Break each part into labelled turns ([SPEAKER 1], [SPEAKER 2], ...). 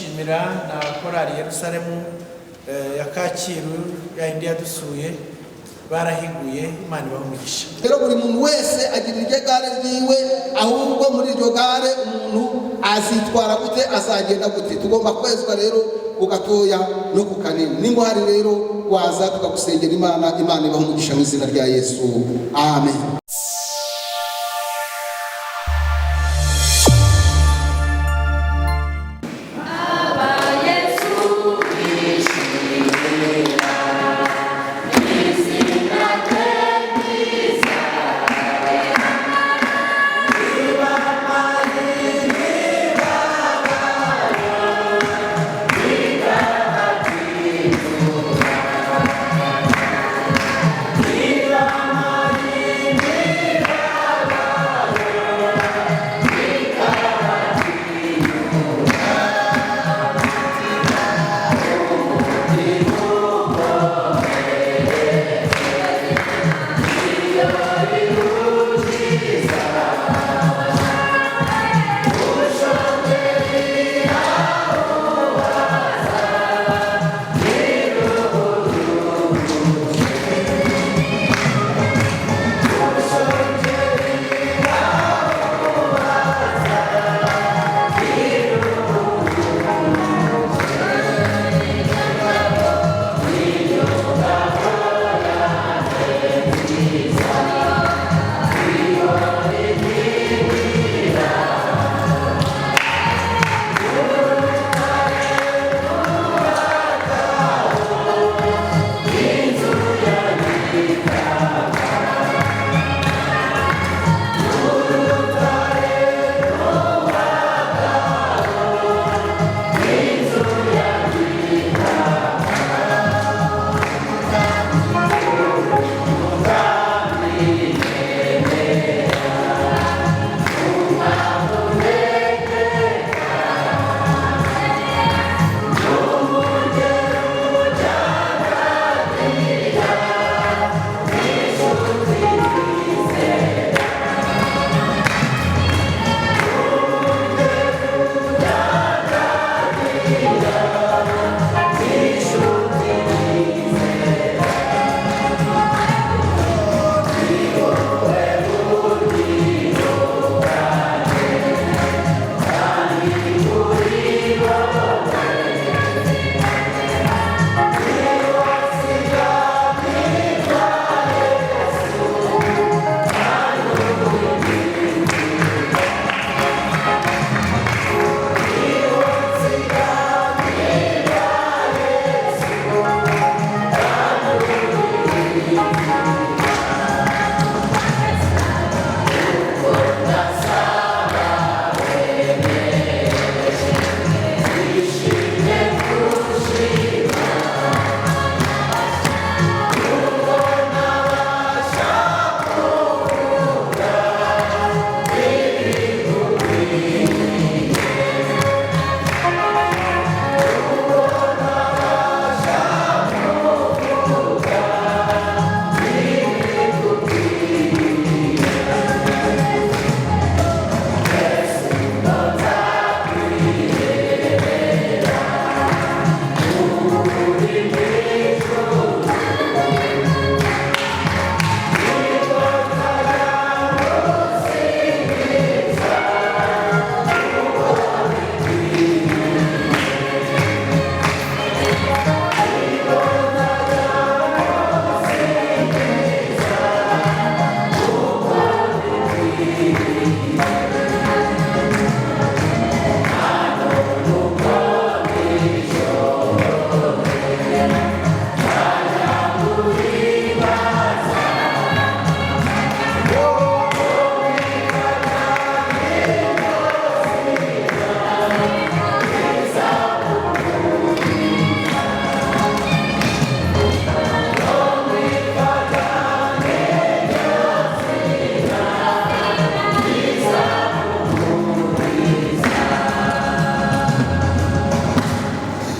[SPEAKER 1] Dushimira na korali Yerusalemu ya Kacyiru, ya yindi yadusuye, barahiguye. Imana ibahe umugisha.
[SPEAKER 2] Rero buri muntu wese agira iryo gare ryiwe, ahubwo muri iryo gare umuntu azitwara gute, azagenda gute? Tugomba kwezwa rero ku gatoya no ku kanini. Nimba uhari rero, waza tukagusengera. Imana ibaha umugisha mu izina rya Yesu, amen.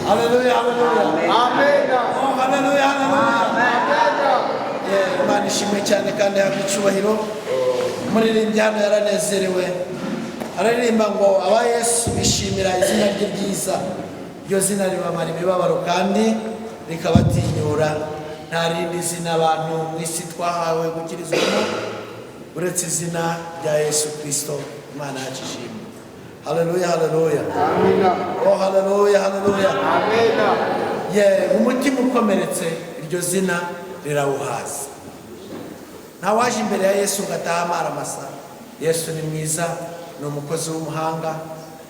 [SPEAKER 1] Haleluya, haleluya!
[SPEAKER 2] Amen.
[SPEAKER 1] Oh, haleluya, haleluya! Yeah, Imana ishimwe cyane kandi ihabwe icyubahiro. Umuririmbyi hano yaranezerewe, araririmba ngo aba Yesu bishimira izina rye ryiza. Iryo zina ribamara imibabaro kandi rikabatinyura. Nta rindi zina abantu mu isi twahawe gukirizwamo uretse izina rya Yesu Kristo. Imana yacu ishimwe. Haleluya, haleluya.
[SPEAKER 2] Amina.
[SPEAKER 1] Oh, haleluya, haleluya.
[SPEAKER 2] Amina.
[SPEAKER 1] Ye, umutima ukomeretse iryo zina rirawuhaza. Ntawaje imbere ya Yesu ngo atahe amara masa. Yesu ni mwiza, ni umukozi w'umuhanga.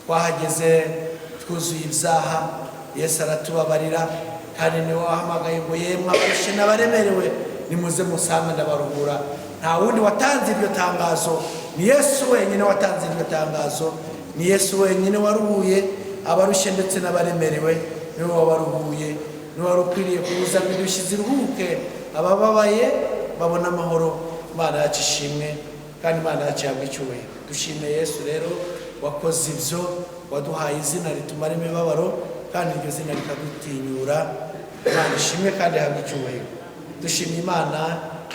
[SPEAKER 1] Twahageze twuzuye ibyaha, Yesu aratubabarira, kandi niwe wahamagaye ngo yemwe abarushe n'abaremerewe nimuze musange ndabaruhura. Nta wundi watanze iryo tangazo, ni Yesu wenyine watanze iryo tangazo, ni Yesu wenyine waruhuye abarushye ndetse n'abaremerewe, niwe wabaruhuye, niwe wari ukwiriye kuza ngo indushyi ziruhuke, abababaye babone amahoro. Imana yacu ishimwe kandi Imana yacu ihabwe icyubahiro. Dushime Yesu rero wakoze ibyo, waduhaye izina ritumara imibabaro kandi iryo zina rikadutinyura. Imana ishimwe kandi ihabwe icyubahiro. Dushimye Imana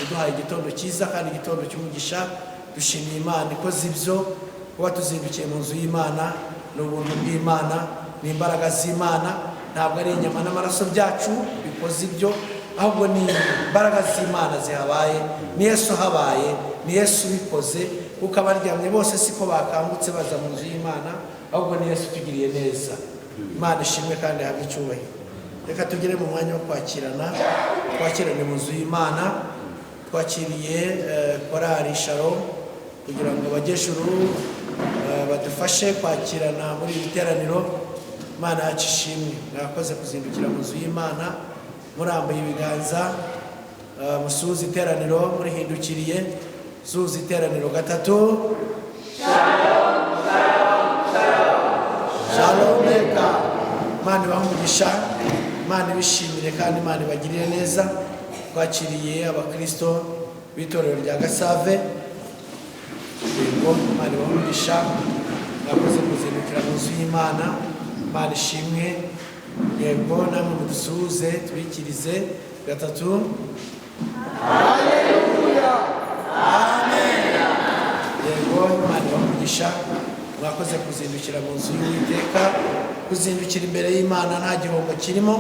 [SPEAKER 1] iduhaye igitondo cyiza kandi igitondo cy'umugisha. Dushimiye Imana ikoze ibyo, kuba tuzindukiye mu nzu y'Imana ni ubuntu bw'Imana, ni imbaraga z'Imana, ntabwo ari inyama n'amaraso byacu bikoze ibyo, ahubwo ni imbaraga z'Imana zihabaye, ni Yesu uhabaye, ni Yesu ubikoze, kuko abaryamye bose siko bakangutse baza mu nzu y'Imana, ahubwo ni Yesu utugiriye neza. Imana ishimwe kandi ihabwe icyubahiro. Reka tugere mu mwanya wo kwakirana, twakirane mu nzu y'Imana. Twakiriye korali Shalom kugira ngo abajyejuru badufashe kwakirana muri iri teraniro. Imana yacu ishimwe. Mwakoze kuzindukira mu nzu y'Imana murambuye ibiganza, musuhuze iteraniro murihindukiriye. Suhuza iteraniro gatatu. Shalom reka. Imana ibahe umugisha, Imana ibishimire kandi Imana ibagirire neza. Twakiriye abakristo b'itorero rya Gasave. Yego, Imana ibahe umugisha. Mwakoze kuzindukira mu nzu y'Imana. Imana ishimwe. Yego, namwe mudusuhuze tubikirize gatatu.
[SPEAKER 2] Haleluya.
[SPEAKER 1] Amen. Yego, Imana ibahe umugisha. Mwakoze kuzindukira mu nzu y'Uwiteka. Kuzindukira imbere y'Imana nta gihombo kirimo.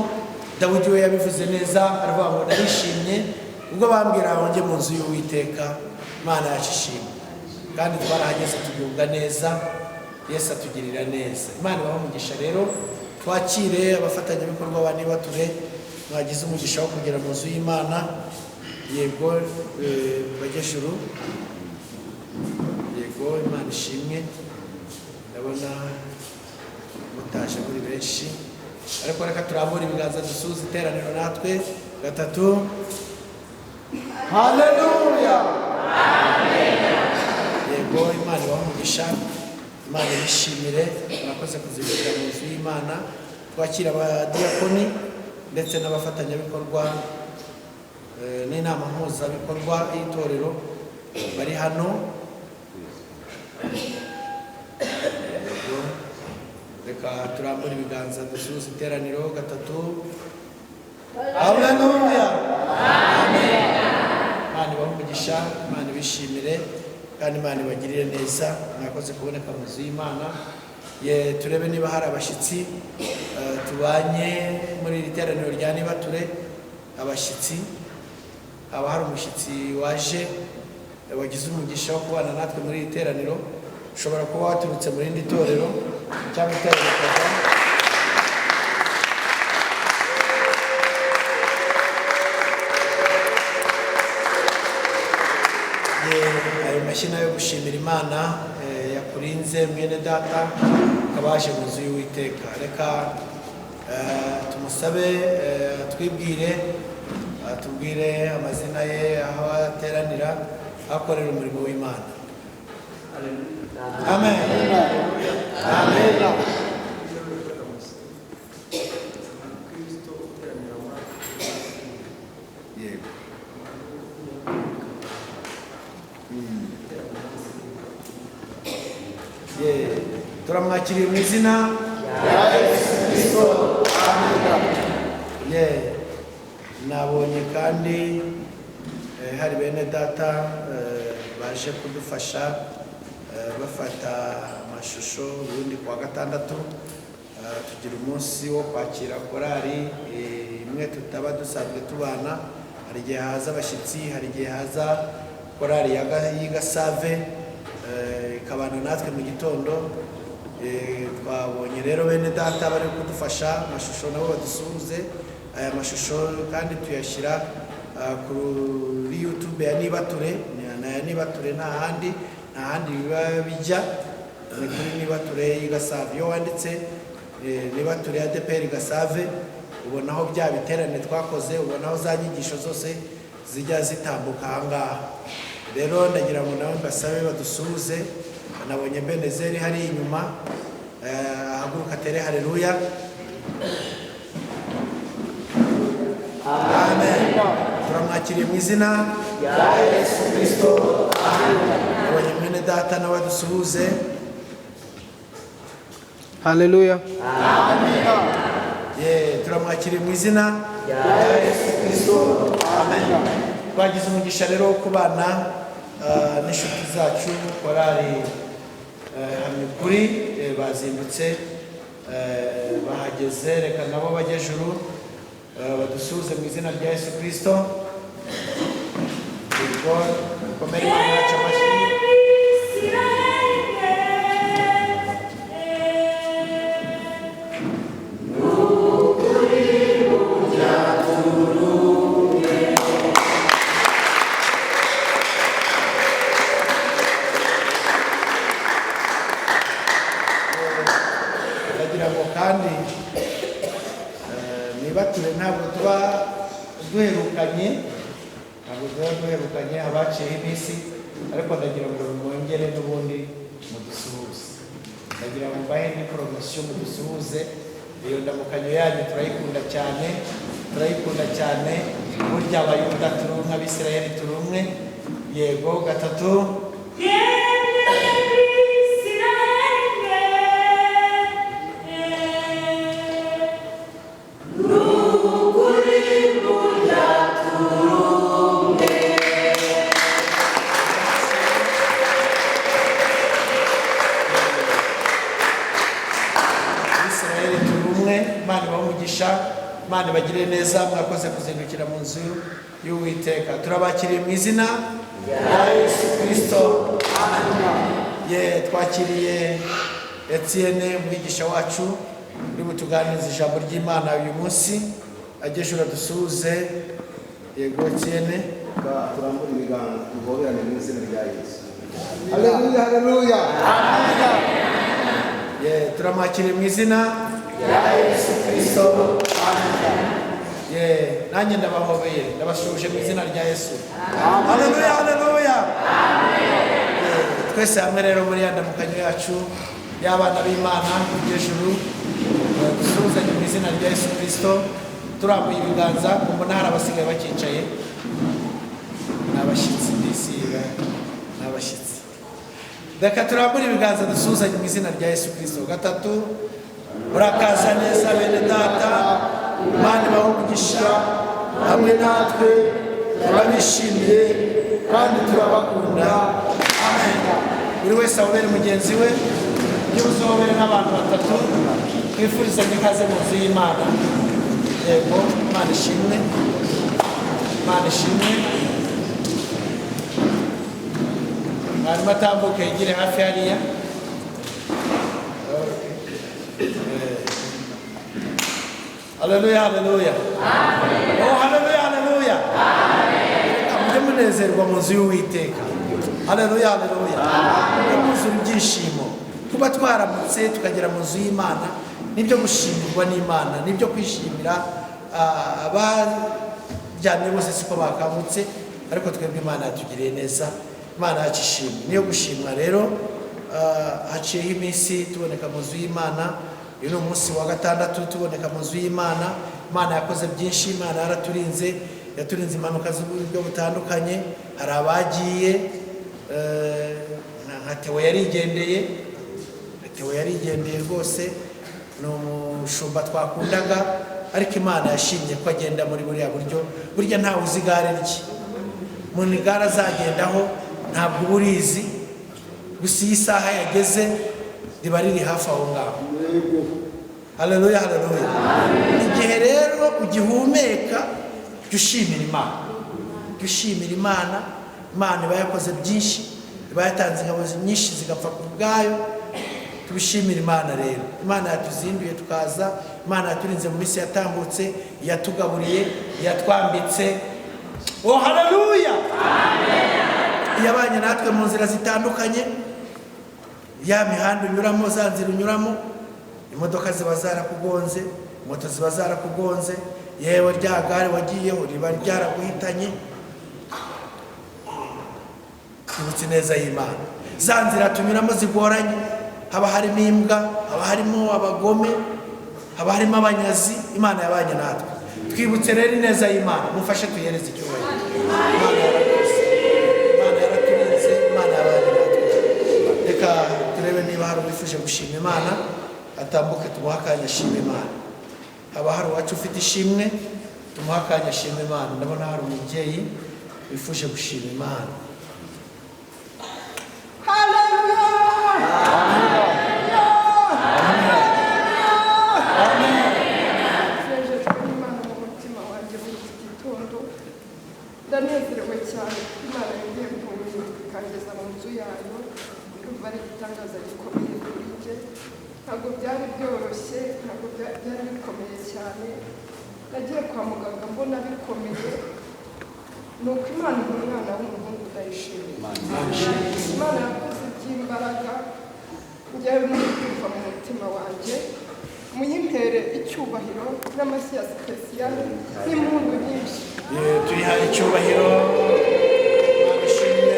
[SPEAKER 1] Dawidi we yabivuze neza, aravuga ngo narishimye ubwo bambwira ngo njye mu nzu y'Uwiteka. Imana yacu ishimwe. Kandi twarahageze tugubwa neza, Yesu atugirira neza. Imana ibahe umugisha rero. Twakire abafatanyabikorwa ba Nibature, mwagize umugisha wo kugera mu nzu y'Imana. Yego, bajyejuru. Yego, Imana ishimwe. Ndabona mutaje muri benshi, ariko reka turambure ibiganza dusuhuze iteraniro natwe gatatu.
[SPEAKER 2] Haleluya.
[SPEAKER 1] Yego, Imana ibahe umugisha, Imana ibishimire. Murakoze kuzindukira mu nzu y'Imana. Twakira abadiyakoni ndetse n'abafatanyabikorwa n'inama mpuzabikorwa y'itorero bari hano. Yego, reka turambure ibiganza dusuhuze iteraniro gatatu. Haleluya. Amen. Imana ibahe umugisha, Imana ibishimire kandi Imana ibagirire neza. Mwakoze kuboneka mu nzu y'Imana. Ye, turebe niba hari abashyitsi tubanye muri iri teraniro rya Nibature. Abashyitsi, haba hari umushyitsi waje wagize umugisha wo kubana natwe muri iri teraniro, ushobora kuba waturutse mu rindi torero cyangwa itorero ukavamo. Ayo mashyi nayo gushimira Imana yakurinze mwene data ukaba waje mu nzu y'Uwiteka. Reka tumusabe atwibwire, atubwire amazina ye, aho ateranira, akorera umurimo w'Imana. Amen. Amen. Yego. Turamwakiriye mu izina
[SPEAKER 2] rya Yesu Kristo. Amen.
[SPEAKER 1] Ye, nabonye kandi hari bene data baje kudufasha bafata amashusho ubundi kuwa gatandatu. Tugira umunsi wo kwakira korali imwe tutaba dusanzwe tubana. Hari igihe haza abashyitsi, hari igihe haza korali y'i Gasave, ikabana natwe mu gitondo. Twabonye rero bene data bari kudufasha amashusho, nabo badusuhuze. Aya mashusho kandi tuyashyira kuri YouTube ya Nibature, na ya Nibature, nta handi biba bijya, ni kuri Nibature y'i Gasave. Iyo wanditse Nibature ya ADEPR Gasave, ubonaho bya biterane twakoze, ubonaho za nyigisho zose zijya zitambuka aha ngaha. Rero ndagira ngo nawe mbasabe badusuhuze. Nabonye Benezeri hari inyuma, ahaguruka atere haleluya. Amen. Turamwakiriye mu izina rya Yesu Kristo. Nabonye mwene data, nawe adusuhuze.
[SPEAKER 3] Haleluya.
[SPEAKER 1] Ye, turamwakiriye mu izina rya Yesu Kristo. Amen. Twagize umugisha rero wo kubana n'inshuti zacu korali Hamya Ukuri. Bazindutse, bahageze. Reka nabo bajye juru, badusuhuze mu izina rya Yesu Kristo. Yego, komere Imana yacu amashyi. Ndagira ngo kandi nibature, ntabwo tuba duherukanye, ntabwo tuba duherukanye, abaciyeho iminsi, ariko ndagira ngo mwongere n'ubundi mudusuhuze. Ndagira ngo mbahe ni poromosiyo, mudusuhuze. Iyo ndamukanyo yanyu turayikunda cyane, turayikunda cyane. Burya Abayuda turi umwe, Abisirayeli turi umwe. Yego, gatatu. Abisirayeli turi umwe. Imana ibahe umugisha, Imana ibagirire neza. Mwakoze kuzindukira mu nzu y'Uwiteka. Turabakiriye mu izina rya Yesu Kristo. Ye, twakiriye Etienne, umwigisha wacu uri butuganirize ijambo ry'Imana uyu munsi. Ageje uradusuhuze. Yego, Etienne.
[SPEAKER 2] Reka turambure ibiganza, duhoberane mu izina rya Yesu. Haleluya, haleluya.
[SPEAKER 1] Ye, turamwakiriye mu izina rya Yesu Kristo. Ye, nanjye ndabahobeye, ndabasuhuje mu izina rya Yesu. Haleluya, haleluya. Ye, twese hamwe rero muri ya ndamukanyo yacu y'abana b'Imana ijuru, dusuhuzanye mu izina rya Yesu Kristo, turambuye ibiganza. Mbona hari abasigaye bakicaye, ni abashyitsi ndisiga, ni abashyitsi. Reka turambure ibiganza, dusuhuzanye mu izina rya Yesu Kristo. Gatatu. Murakaza neza bene data. Imana ibahe umugisha. Hamwe natwe turabishimiye kandi turabakunda. Amen. Buri wese ahobere mugenzi we, niba uzohobere nk'abantu batatu, twifurizanye ikaze mu nzu y'Imana. Yego, Imana ishimwe, Imana ishimwe. Mwarimu atambuke yigire hafi hariya. Okay. Haleluya, haleluya. Oh, haleluya, haleluya. Reka mujye munezerwa mu nzu y'Uwiteka. Haleluya, haleluya. Mujye muzura ibyishimo. Kuba twaramutse tukagera mu nzu y'Imana nibyo gushimirwa n'Imana, nibyo kwishimira. Abaryamye bose siko bakangutse, ariko twebwe Imana yatugiriye neza. Imana yacu ishimwe, niyo gushimwa. Rero haciyeho iminsi tuboneka mu nzu y'Imana. Uyu ni umunsi wa gatandatu tuboneka mu nzu y'Imana. Imana yakoze byinshi, Imana yaraturinze, yaturinze impanuka z'uburyo butandukanye. Hari abagiye, nka Theo yarigendeye. Theo yarigendeye rwose, ni umushumba twakundaga, ariko Imana yashimye ko agenda muri buriya buryo. Burya ntawe uzi igare rye, mu igare azagendaho ntabwo uba urizi. Gusa iyo isaha yageze riba riri hafi aho ngaho. Haleluya, haleluya. Igihe rero ugihumeka, jya ushimira Imana, jya ushimira Imana. Imana iba yakoze byinshi, iba yatanze ingabo nyinshi zigapfa ku bwayo. Tubishimire Imana rero. Imana yatuzinduye tukaza, Imana yaturinze mu minsi yatambutse, yatugaburiye, yatwambitse. Oh, haleluya! Yabanye natwe mu nzira zitandukanye, ya mihanda unyuramo, za nzira unyuramo, imodoka ziba zarakugonze, moto ziba zarakugonze, yewe rya gare wagiyeho riba ryaraguhitanye. Twibutse neza y'Imana. Za nzira tunyuramo zigoranye, haba harimo imbwa, haba harimo abagome, haba harimo abanyazi. Imana yabanye natwe. Twibutse rero ineza y'Imana, mufashe tuyihereze icyubahiro. Imana yarakoze, Imana yaraturinze, Imana yabanye natwe. Reka turebe niba hari uwifuje gushima Imana, atambuke tumuhe akanya ashima Imana. Haba hari uwacu ufite ishimwe, tumuhe akanya ashima Imana. Ndabona hari umubyeyi wifuje gushima Imana.
[SPEAKER 3] Nejejwe n'Imana mu mutima wanjye muri iki gitondo, ndanezerewe cyane kuko Imana yongeye kunguka ikangeza mu nzu yayo. Ndumva ari igitangaza gikomeye kuri njye. Ntabwo byari byoroshye, ntabwo byari bikomeye cyane. Nagiye kwa muganga mbona bikomeye, ni uko Imana iha umwana w'umuhungu, ndayishimiye. Imana yakoze iby'imbaraga, njyewe muri kumva mu mutima wanjye. Muyimpere icyubahiro n'amashyi ya sipesiyali n'impundu nyinshi.
[SPEAKER 1] Tuyihaye icyubahiro, Imana ishimwe.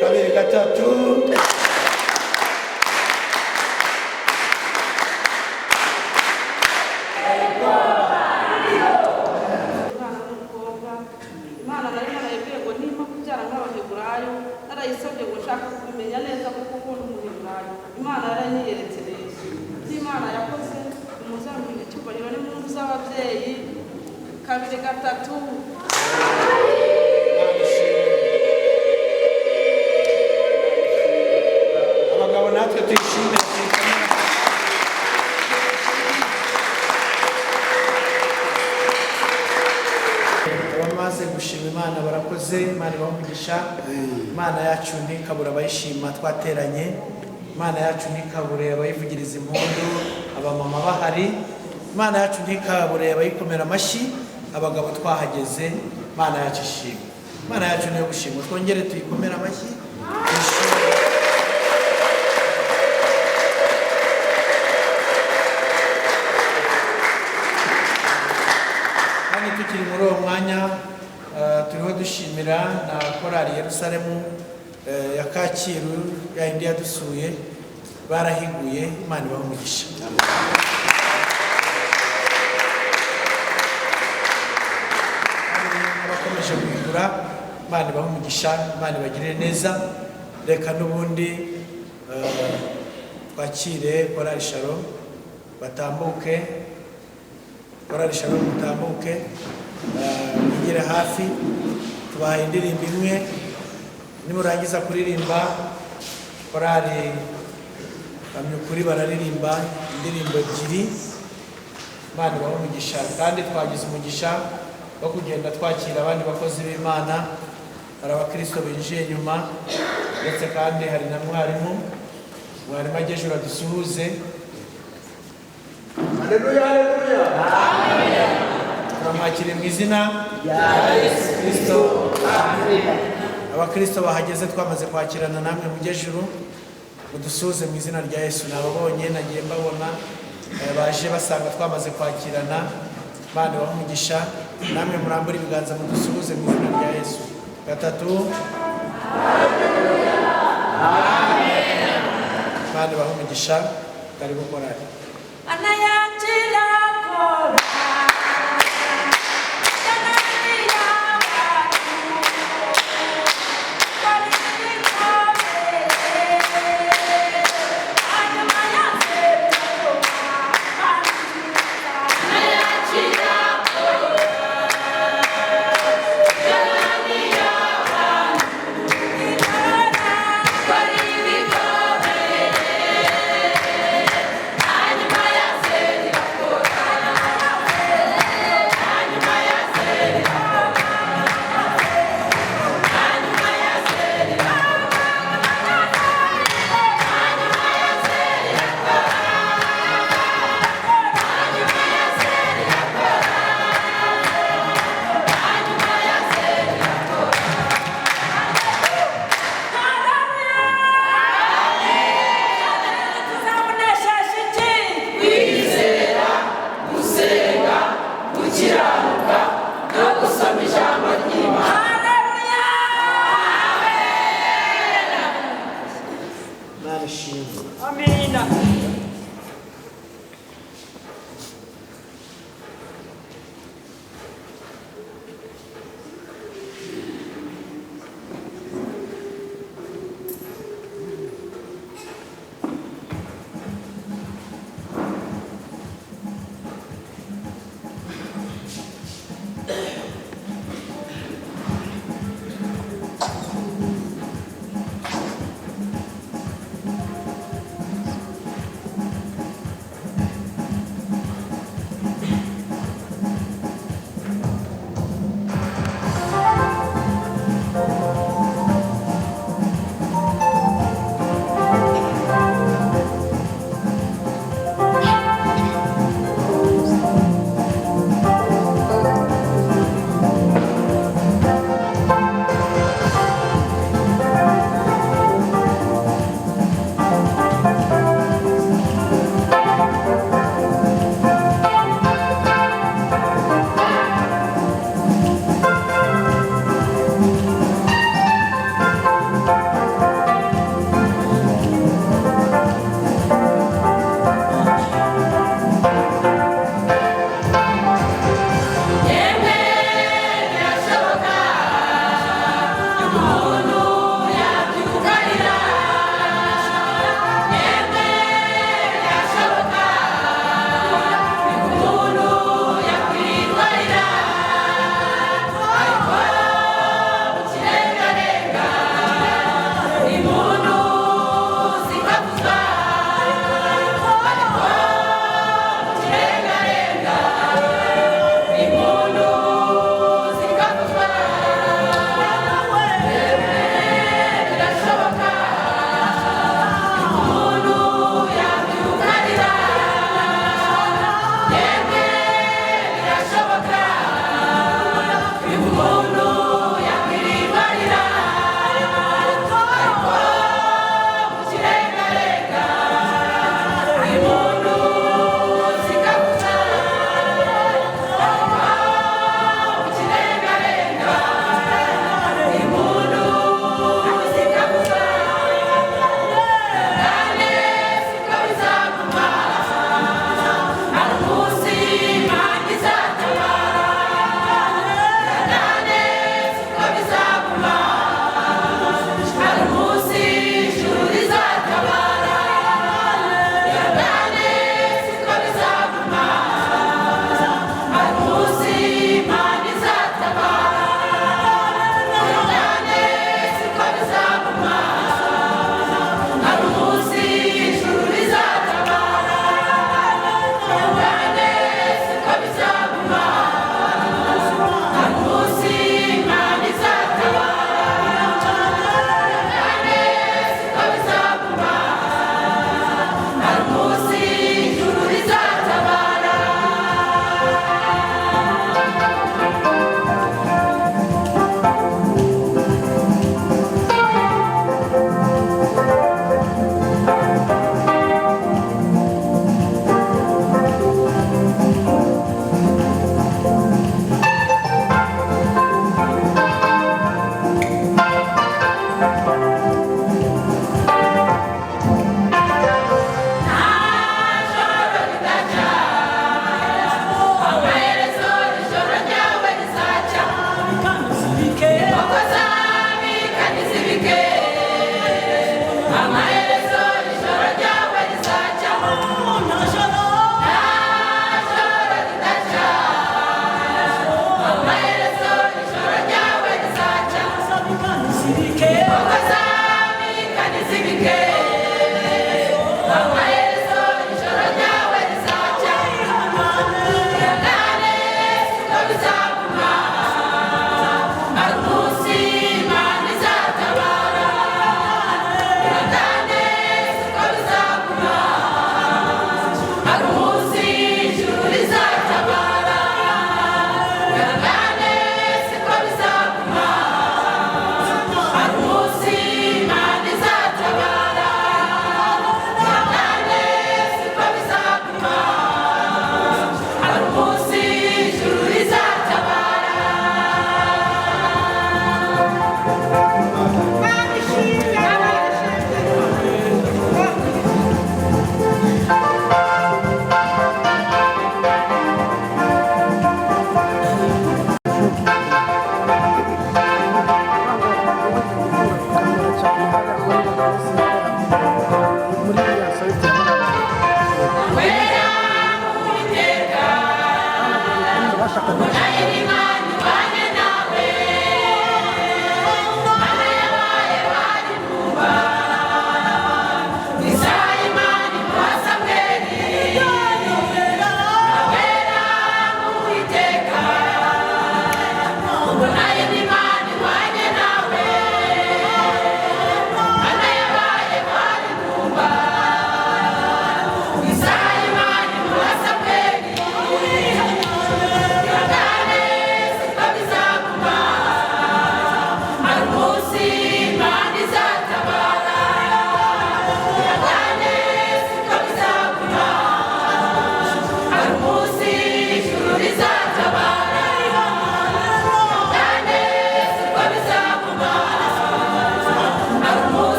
[SPEAKER 1] Kabiri, gatatu.
[SPEAKER 4] Umwana w'umukobwa Imana nari narayibwiye ngo nimba kubyara nk'Abaheburayo, narayisabye ngo nshaka kubimenya neza kuko ukunda Umuheburayo. Imana yaranyiyeretse rero ibyo Imana yakoze. Umuzamuha icyubahiro n'impundu z'ababyeyi. Kabiri, gatatu.
[SPEAKER 1] Imana ishimwe. Abagabo natwe tuyishimire, tuyikomere. Abamaze gushima Imana barakoze, Imana ibahe umugisha. Imana yacu ntikabure abayishima twateranye, Imana yacu ntikabure abayivugiriza impundu abamama bahari, Imana yacu ntikabure abayikomera amashyi abagabo twahageze. Imana yacu ishimwe, Imana yacu niyo gushimwa. Twongere tuyikomere amashyi, tuyishime. Kandi tukiri muri uwo mwanya, turiho dushimira na korali Yerusalemu ya Kacyiru, ya yindi yadusuye, barahiguye. Imana ibahe umugisha. Kandi n'abakomeje guhigura, Imana ibahe umugisha, Imana ibagirire neza. Reka n'ubundi twakire korali Shalom batambuke. Korali Shalom mutambuke, mwigire hafi. Tubahaye indirimbo imwe, nimurangiza kuririmba, korali Hamyukuri bararirimba indirimbo ebyiri. Imana ibahe umugisha. Kandi twagize umugisha wo kugenda twakira abandi bakozi b'Imana, hari abakristo binjiye nyuma, ndetse kandi hari na mwarimu. Mwarimu ageje uradusuhuze.
[SPEAKER 5] Haleluya, haleluya.
[SPEAKER 1] Turamwakiriye mu izina rya Yesu Kristo. Abakristo bahageze twamaze kwakirana namwe mujye juru, mudusuhuze mu izina rya Yesu. Nababonye, nagiye mbabona, baje basanga twamaze kwakirana. Imana ibahe umugisha. Namwe murambure ibiganza mudusuhuze mu izina rya Yesu. Gatatu. Imana ibahe umugisha. Karibu korali.
[SPEAKER 4] Mana yacu irakora.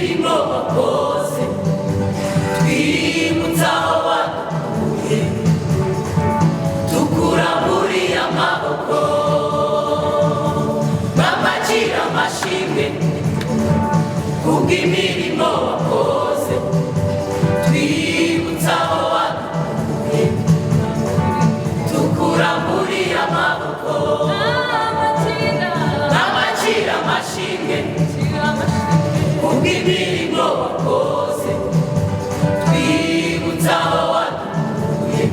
[SPEAKER 5] Kubw'imirimo wakoze, twibutsa aho wadukuye, tukuramburiye amaboko, bapakira amashimwe. Kubw'imirimo wakoze, twibutsa aho wadukuye, tukuramburiye amaboko, bapakira amashimwe. Kubw'imirimo wakoze, twibutsa aho wadukuye,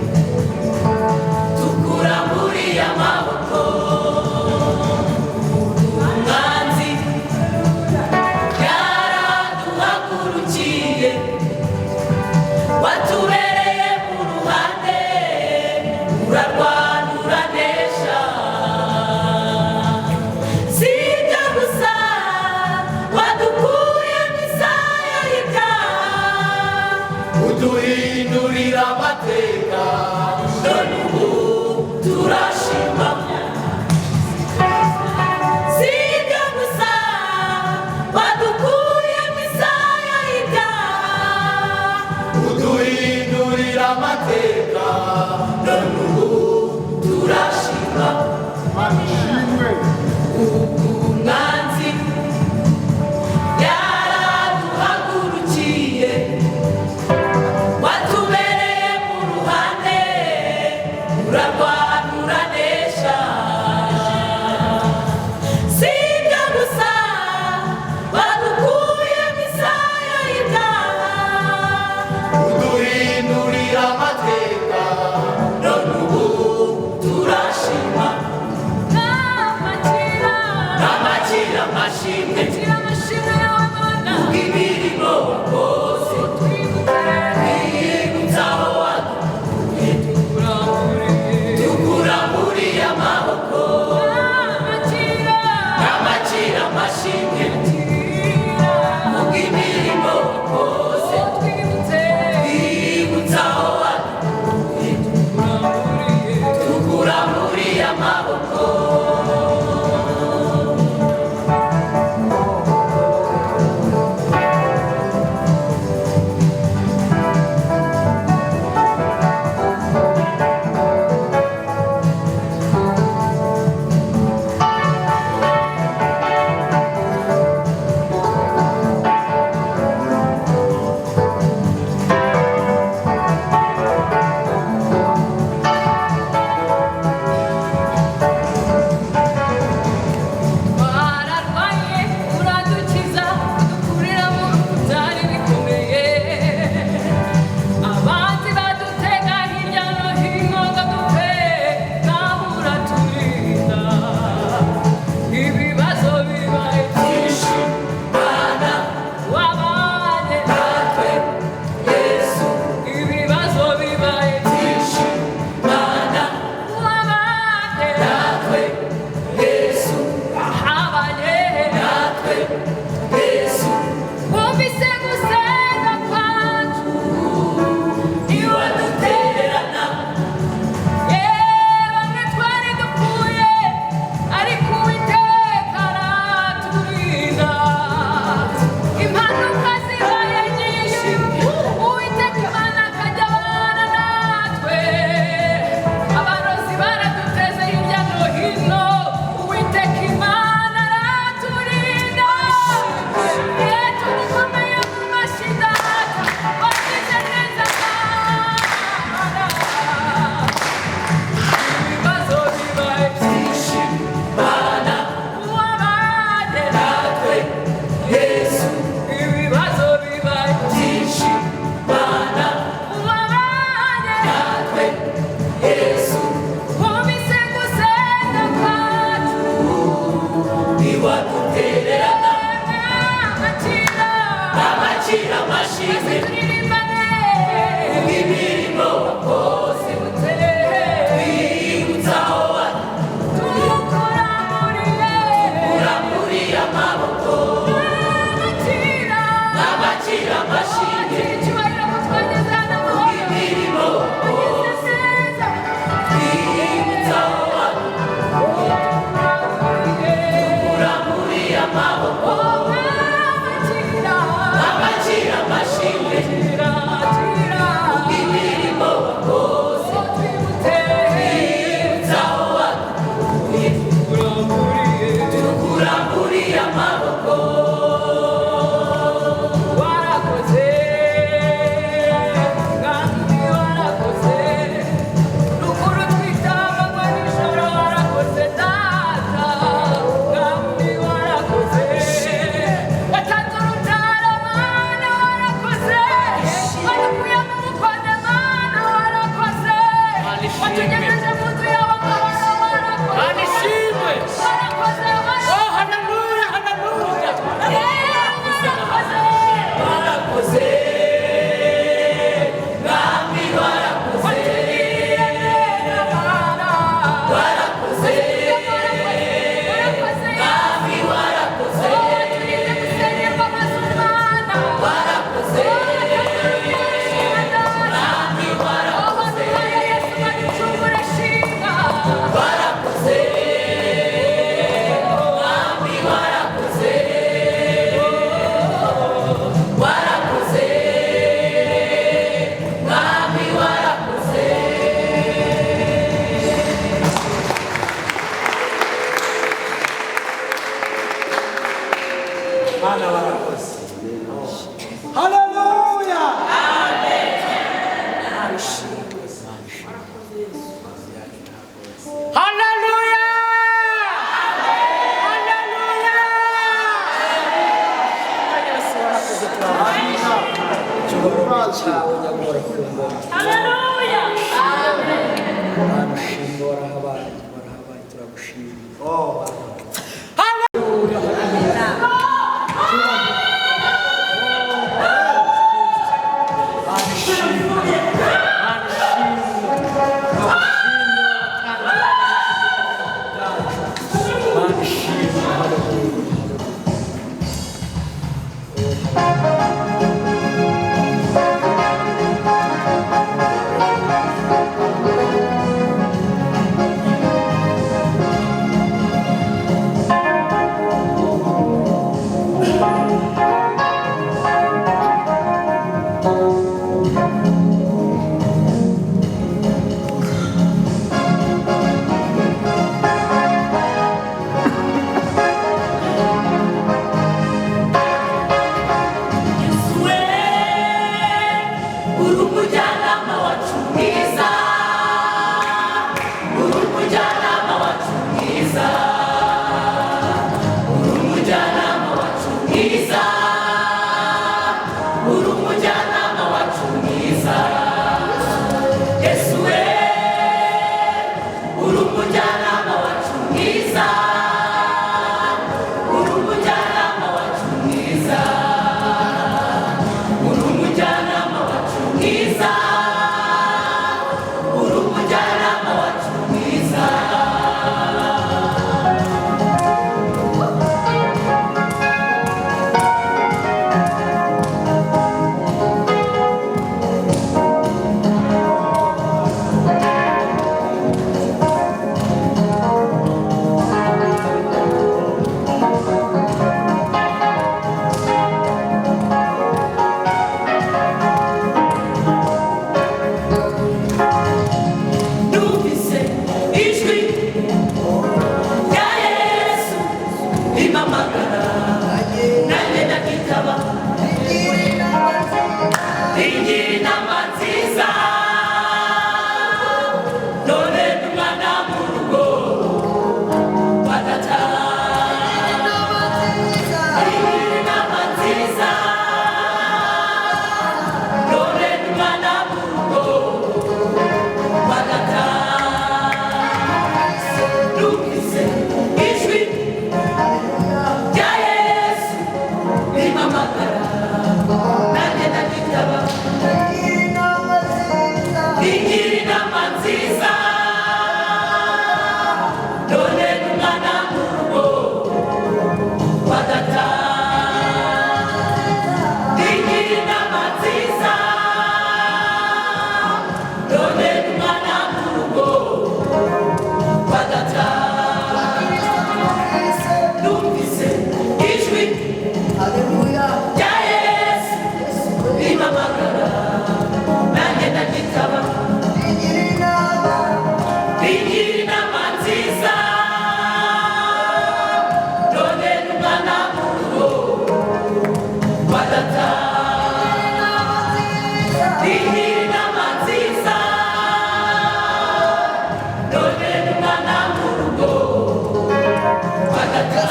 [SPEAKER 5] tukuramburiye amaboko. Umwanzi yaraduhagurukiye, watubereye mu ruhande, urarwana uranesha. Si ibyo gusa, wadukuye mu isayo y'ibyaha, uduhindurira amateka, none ubu turashima. Si ibyo gusa, wadukuye mu isayo y'ibyaha, uduhindurira amateka, none ubu turashima. Umwanzi yaraduhagurukiye, watubereye mu ruhande, urarwana uranesha. Si ibyo gusa, wadukuye mu isayo y'ibyaha, uduhindurira amateka, none ubu turashima. Amakira amashimwe kubw'imirimo wakoze, twibutsa aho wadukuye, tukuramburiye amaboko. Amakira amashimwe kubw'imirimo wakoze, twibutsa aho wadukuye, tukuramburiye amaboko.
[SPEAKER 6] Wararwaye uradukiza, udukurira mu byari bikomeye. Abanzi badutega hirya no hino ngo dupfe, nawe uraturinda. Ibibazo bibaye
[SPEAKER 5] Byinshi, Mana,
[SPEAKER 6] wabanye
[SPEAKER 5] natwe Yesu.
[SPEAKER 6] Ibibazo bibaye
[SPEAKER 5] Byinshi, Mana,
[SPEAKER 6] wabanye
[SPEAKER 5] natwe Yesu.
[SPEAKER 6] Wahabanye
[SPEAKER 5] natwe Yesu.
[SPEAKER 6] Wumvise gusenga kwacu,
[SPEAKER 5] ntiwadutererana.
[SPEAKER 6] Bamwe twari dupfuye, ariko Uwiteka araturinda. Impanuka zibaye nyinshi, Uwiteka Imana akajya abana natwe. Abarozi baraduteze hirya no hino, Uwiteka Imana araturinda. Tugukomeye mu mashyi Data, wagize neza Mana. Ibibazo bibaye
[SPEAKER 5] Byinshi, Mana,
[SPEAKER 6] wabanye
[SPEAKER 5] natwe Yesu.
[SPEAKER 6] Ibibazo bibaye
[SPEAKER 5] Byinshi, Mana,
[SPEAKER 6] wabanye
[SPEAKER 5] natwe Yesu.
[SPEAKER 6] Wumvise gusenga kwacu,
[SPEAKER 5] Ntiwadutererana.
[SPEAKER 6] Akira
[SPEAKER 5] Amakira amashimwe
[SPEAKER 6] turirimbane
[SPEAKER 5] kubw'imirimo wakoze, twibutsa aho
[SPEAKER 6] tukuramuriye
[SPEAKER 5] wadukuramburiye amaboko.
[SPEAKER 6] Akira
[SPEAKER 5] Amakira amashimwe
[SPEAKER 6] icyubahiro ko twageze hano amahoro
[SPEAKER 5] kubw'imirimo wakoze,
[SPEAKER 6] wagize neza
[SPEAKER 5] twibutsa aho wadukuramburiye amaboko.
[SPEAKER 6] Akira
[SPEAKER 7] cyawe nyagora ku ngoma.
[SPEAKER 6] Haleluya.
[SPEAKER 7] Mana ushimwe, warahabaye, warahabaye, turagushimye.
[SPEAKER 1] Oh.
[SPEAKER 7] Mana ishimwe, Mana ishimwe, turagushimye, Mana ishimwe, haleluya.
[SPEAKER 5] Yesu we, uri umujyanama wacu mwiza, uri umujyanama wacu mwiza, uri umujyanama wacu mwiza, uri umujyanama wacu mwiza. Yesu we, uri umujyanama wacu mwiza, uri umujyanama wacu mwiza. Uri umujyanama wacu mwiza, uri umujyanama wacu mwiza. Numvise ijwi rya Yesu rimpamagara, nanjye ndakitaba, ringira inama nziza, none ndi umwana mu rugo kwa data. Ringira inama nziza, none ndi umwana mu rugo kwa data. Numvise ijwi rya Yesu rimpamagara, nanjye ndakitaba, ringira inama nziza, none ndi umwana mu rugo kwa data. Ringira inama nziza, none ndi umwana mu rugo kwa data. Numvise ijwi rya Yesu rimpamagara, nanjye ndakitaba, ringira inama nziza, none ndi umwana mu rugo kwa data. Ringira inama nziza, none ndi umwana mu rugo kwa data.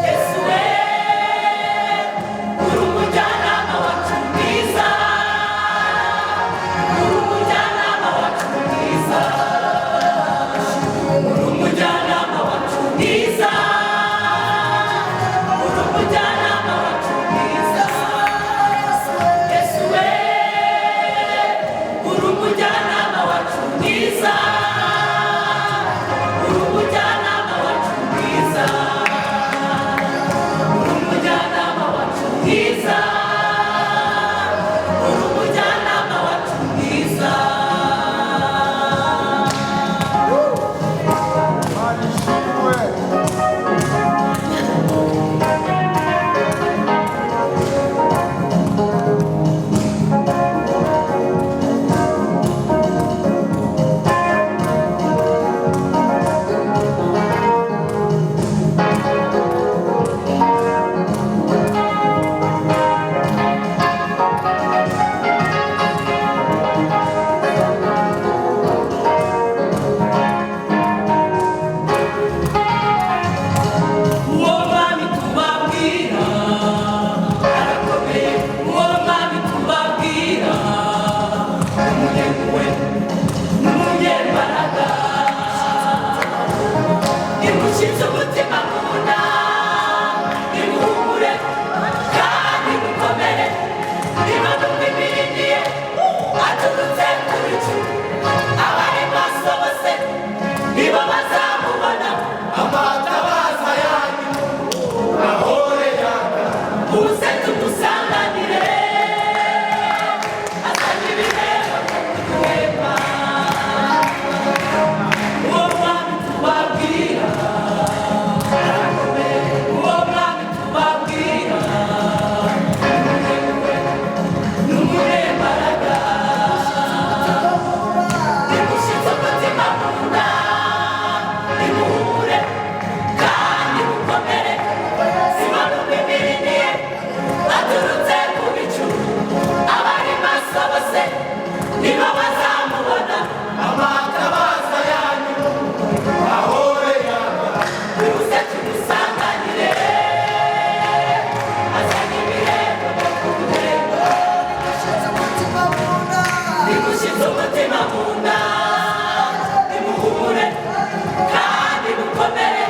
[SPEAKER 5] Yesu we, uri umujyanama wacu mwiza, uri umujyanama wacu mwiza, uri umujyanama wacu mwiza, uri umujyanama wacu mwiza. Yesu we, uri umujyanama wacu mwiza, uri umujyanama wacu mwiza, uri umujyanama wacu mwiza, uri umujyanama wacu mwiza.
[SPEAKER 7] Mana
[SPEAKER 5] Muze tumusanganire, azanye ibihembo byo kuduhemba. Uwo mwami tubabwira, uwo mwami tubabwira, ni umunyembaraga. Nimushyitse umutima mu nda, nimuhure kandi mukomere. Simoni umwimiriniye aturutse ku bicu, abari maso bose nibo bazamubona.
[SPEAKER 1] Amatabaza yanyu ahore yaka.
[SPEAKER 5] Muze tumusanganire, azanye ibihembo byo kuduhemba. Nimushyitse umutima mu nda, nimuhure kandi mukomere.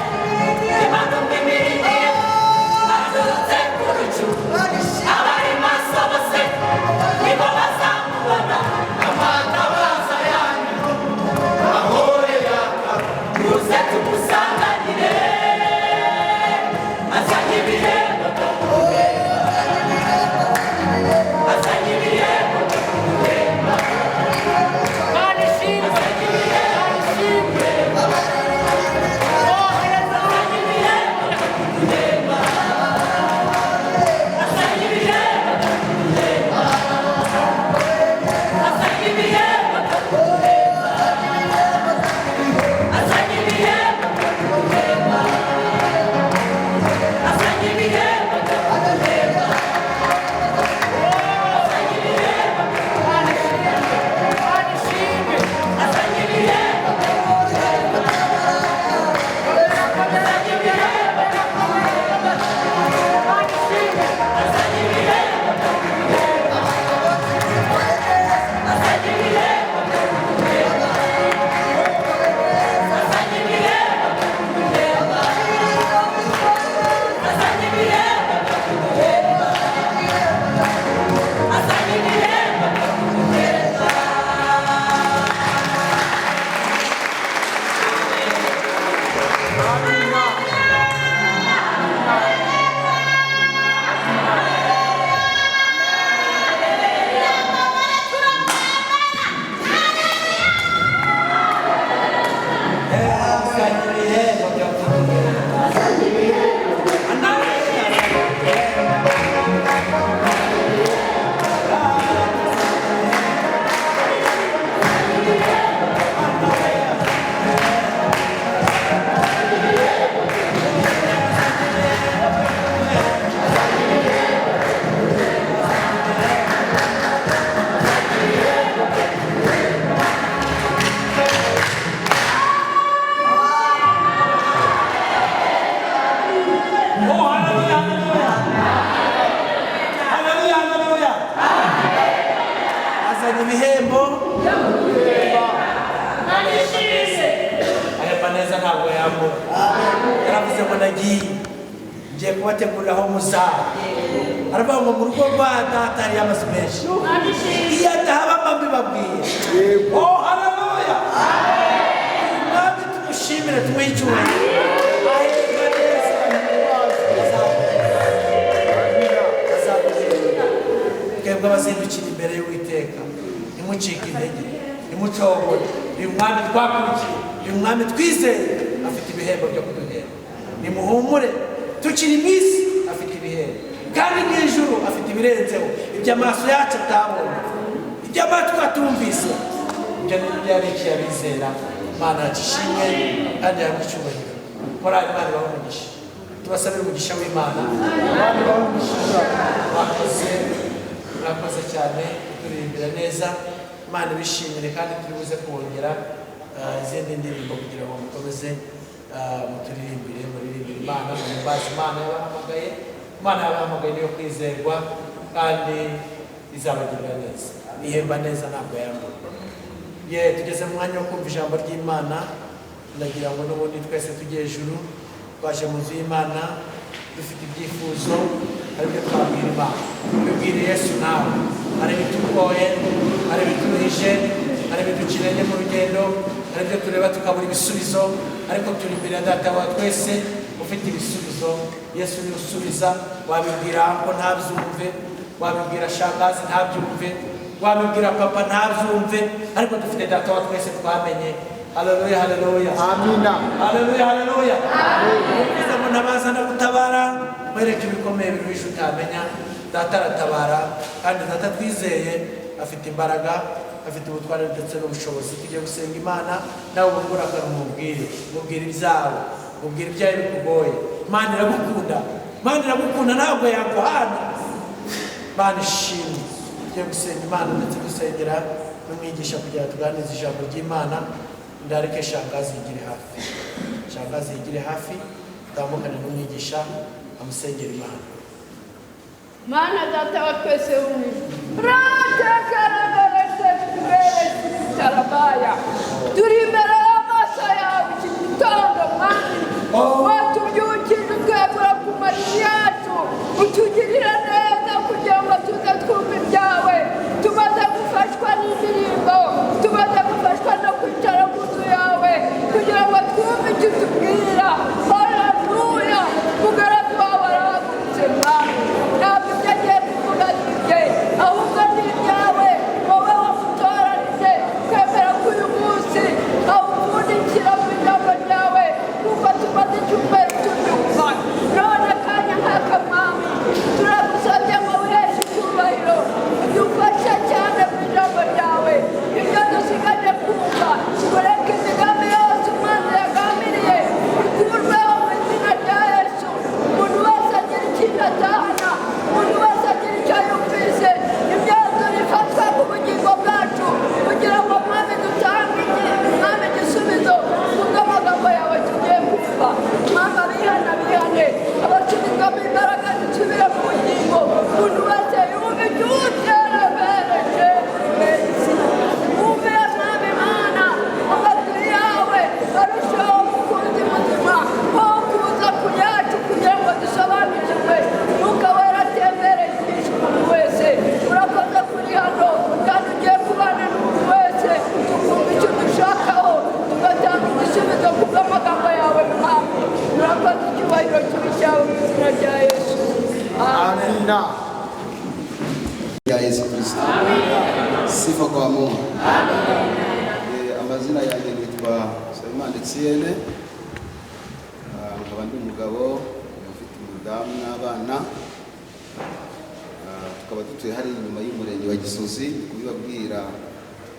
[SPEAKER 5] Imana umwimiriniye aturutse ku bicu, abari maso bose nibo bazamubona.
[SPEAKER 1] Amatabaza yanyu ahore yaka.
[SPEAKER 5] Muze tumusanganire, azanye ibihembo byo kuduhemba. Azanye ibihembo byo kuduhemba. Azanye ibihembo byo kuduhemba. Azanye ibihembo byo kuduhemba. Azanye ibihembo byo kuduhemba. Azanye ibihembo byo kuduhemba. Azanye ibihembo byo kuduhemba. Azanye ibihembo byo kuduhemba. Azanye ibihembo byo kuduhemba. Azanye ibihembo byo kuduhemba. Azanye ibihembo byo kuduhemba. Azanye ibihembo byo kuduhemba. Azanye ibihembo byo kuduhemba. Azanye ibihembo byo kuduhemba. Azanye ibihembo byo kuduhemba. Azanye ibihembo byo kuduhemba.
[SPEAKER 1] Azanye ibihembo byo kuduhemba. Oh, haleluya, haleluya. Haleluya, haleluya. Azanye ibihembo. Ahemba neza ntabwo yambura. Yaravuze ngo nagiye ngiye kubategurira aho muzaba. Aravuga ngo mu rugo rwa data hariyo amazu menshi. Iyo adahaba mba mbibabwiye. Oh, haleluya. Uyu mwami tumushimire tumuhe icyubahiro. Ahemba neza. Azaguhemba. Twebwe abazindukira imbere y'Uwiteka, ntimucike intege, ntimucogore. Uyu mwami twakurikiye, uyu mwami twizeye, afite ibihembo byo kuduhemba. Nimuhumure, tukiri mu isi afite ibihembo, kandi mu ijuru afite ibirenzeho ibyo amaso yacu atabonye, ibyo amatwi atumvise. Ibyo ni byo yabikiye abizera. Imana yacu ishimwe kandi yahabwe icyubahiro. Korali, Imana ibahe umugisha. Tubasabire umugisha w'Imana. Mwakoze, mwakoze cyane kuturirimbira neza. Imana ibishimire, kandi turi buze kongera izindi ndirimbo kugira ngo mukomeze muturirimbire, muririmbire Imana, muhimbaze Imana yabahamagaye. Imana yabahamagaye niyo kwizerwa kandi izabagirira neza. Ihemba neza ntabwo yambura. Ye, tugeze mu mwanya wo kumva ijambo ry'Imana. Ndagira ngo n'ubundi twese tujye hejuru. Twaje mu nzu y'Imana dufite ibyifuzo, hari ibyo twabwira Imana. Tubwire Yesu nawe. Hari ibitugoye, hari ibituruhije, hari ibiduca intege mu rugendo, hari ibyo tureba tukabura ibisubizo, ariko turi imbere ya Data wa twese ufite ibisubizo. Yesu niwe usubiza. Wabibwira uncle ntabyumve, wabibwira shangazi ntabyumve, wabibwira papa ntabyumve, ariko dufite Data wa twese twamenye. Haleluya, haleluya.
[SPEAKER 2] Amina.
[SPEAKER 1] Haleluya, haleluya. Uvuze ngo ntabaza ndagutabara, mwereke ibikomeye biruhishe utamenya. Data aratabara, kandi Data twizeye afite imbaraga, afite ubutware ndetse n'ubushobozi. Tugiye gusenga Imana, nawe ubungura akantu, mubwire, mubwire ibyawe, mubwire ibyawe bikugoye. Imana iragukunda, Imana iragukunda, ntabwo yaguhana. Imana ishimwe. Tugiye gusenga Imana ndetse dusengera n'umwigisha kugira ngo tuganirize ijambo ry'Imana. Ndareke shangazi yigire hafi, shangazi yigire hafi, utambukane n'umwigisha amusengera Imana.
[SPEAKER 3] Mana Data wa twese wo mu ijuru, ratekerebereseberetarabaya, turi imbere y'amaso yawe iki gitondo, Mwami. Watubyukije utwegura ku mariri yacu, utugirira neza kugira ngo tuze twumve ibyawe. Tumaze gufashwa n'indirimbo, tumaze gufashwa no kwicara ku nzu yawe kugira ngo twumve icyo utubwira. Haleluya! Mugaragu wawe arahagurutse, Mwami. Ntabwo ibyo agiye kuvuga ari ibye, ahubwo ni ibyawe wowe wamutoranije kwemera ko uyu munsi awupfundikira mu ijambo ryawe, kuko tumaze icyumweru tubyumva. None akanya nk'aka, Mwami, turagusabye ngo wiheshe icyubahiro, udufashe cyane mu ijambo ryawe, ibyo dusigaje kumva. Ureke imigambi yose umwanzi yagambiriye ikurweho mu izina rya Yesu. Umuntu wese agira ikintu atahana, umuntu wese agira icyo yumvise, imyanzuro ifatwa ku bugingo bwacu, kugira ngo, Mwami, dutange Mwami igisubizo kubw'amagambo yawe tugiye kumva. Mwami, abihana bihane, abasubizwamo imbaraga zisubire mu bugingo, umuntu wese yumve icyo uterebereje mbese wumve. Mwami Mana, amatwi yawe arushaho gukunda ubuzima aho kuza ku yacu kugira ngo dusobanukirwe. Mwuka Wera atembere, yigisha umuntu wese. Urakoze kuri hano kandi ugiye kubana n'umuntu wese, tukumva icyo dushakaho, tugatanga igisubizo ku bw'amagambo yawe. Mwami, urakoze. Icyubahiro kibi cyawe mu izina rya Yesu, amen.
[SPEAKER 2] Amina. Ya Yesu Kristo. Sifa kwa Mungu. Amazina yanjye nitwa Nsabimana Etienne. Nkaba ndi umugabo ufite umudamu n'abana. Tukaba dutuye hari inyuma y'umurenge wa Gisozi, kubibabwira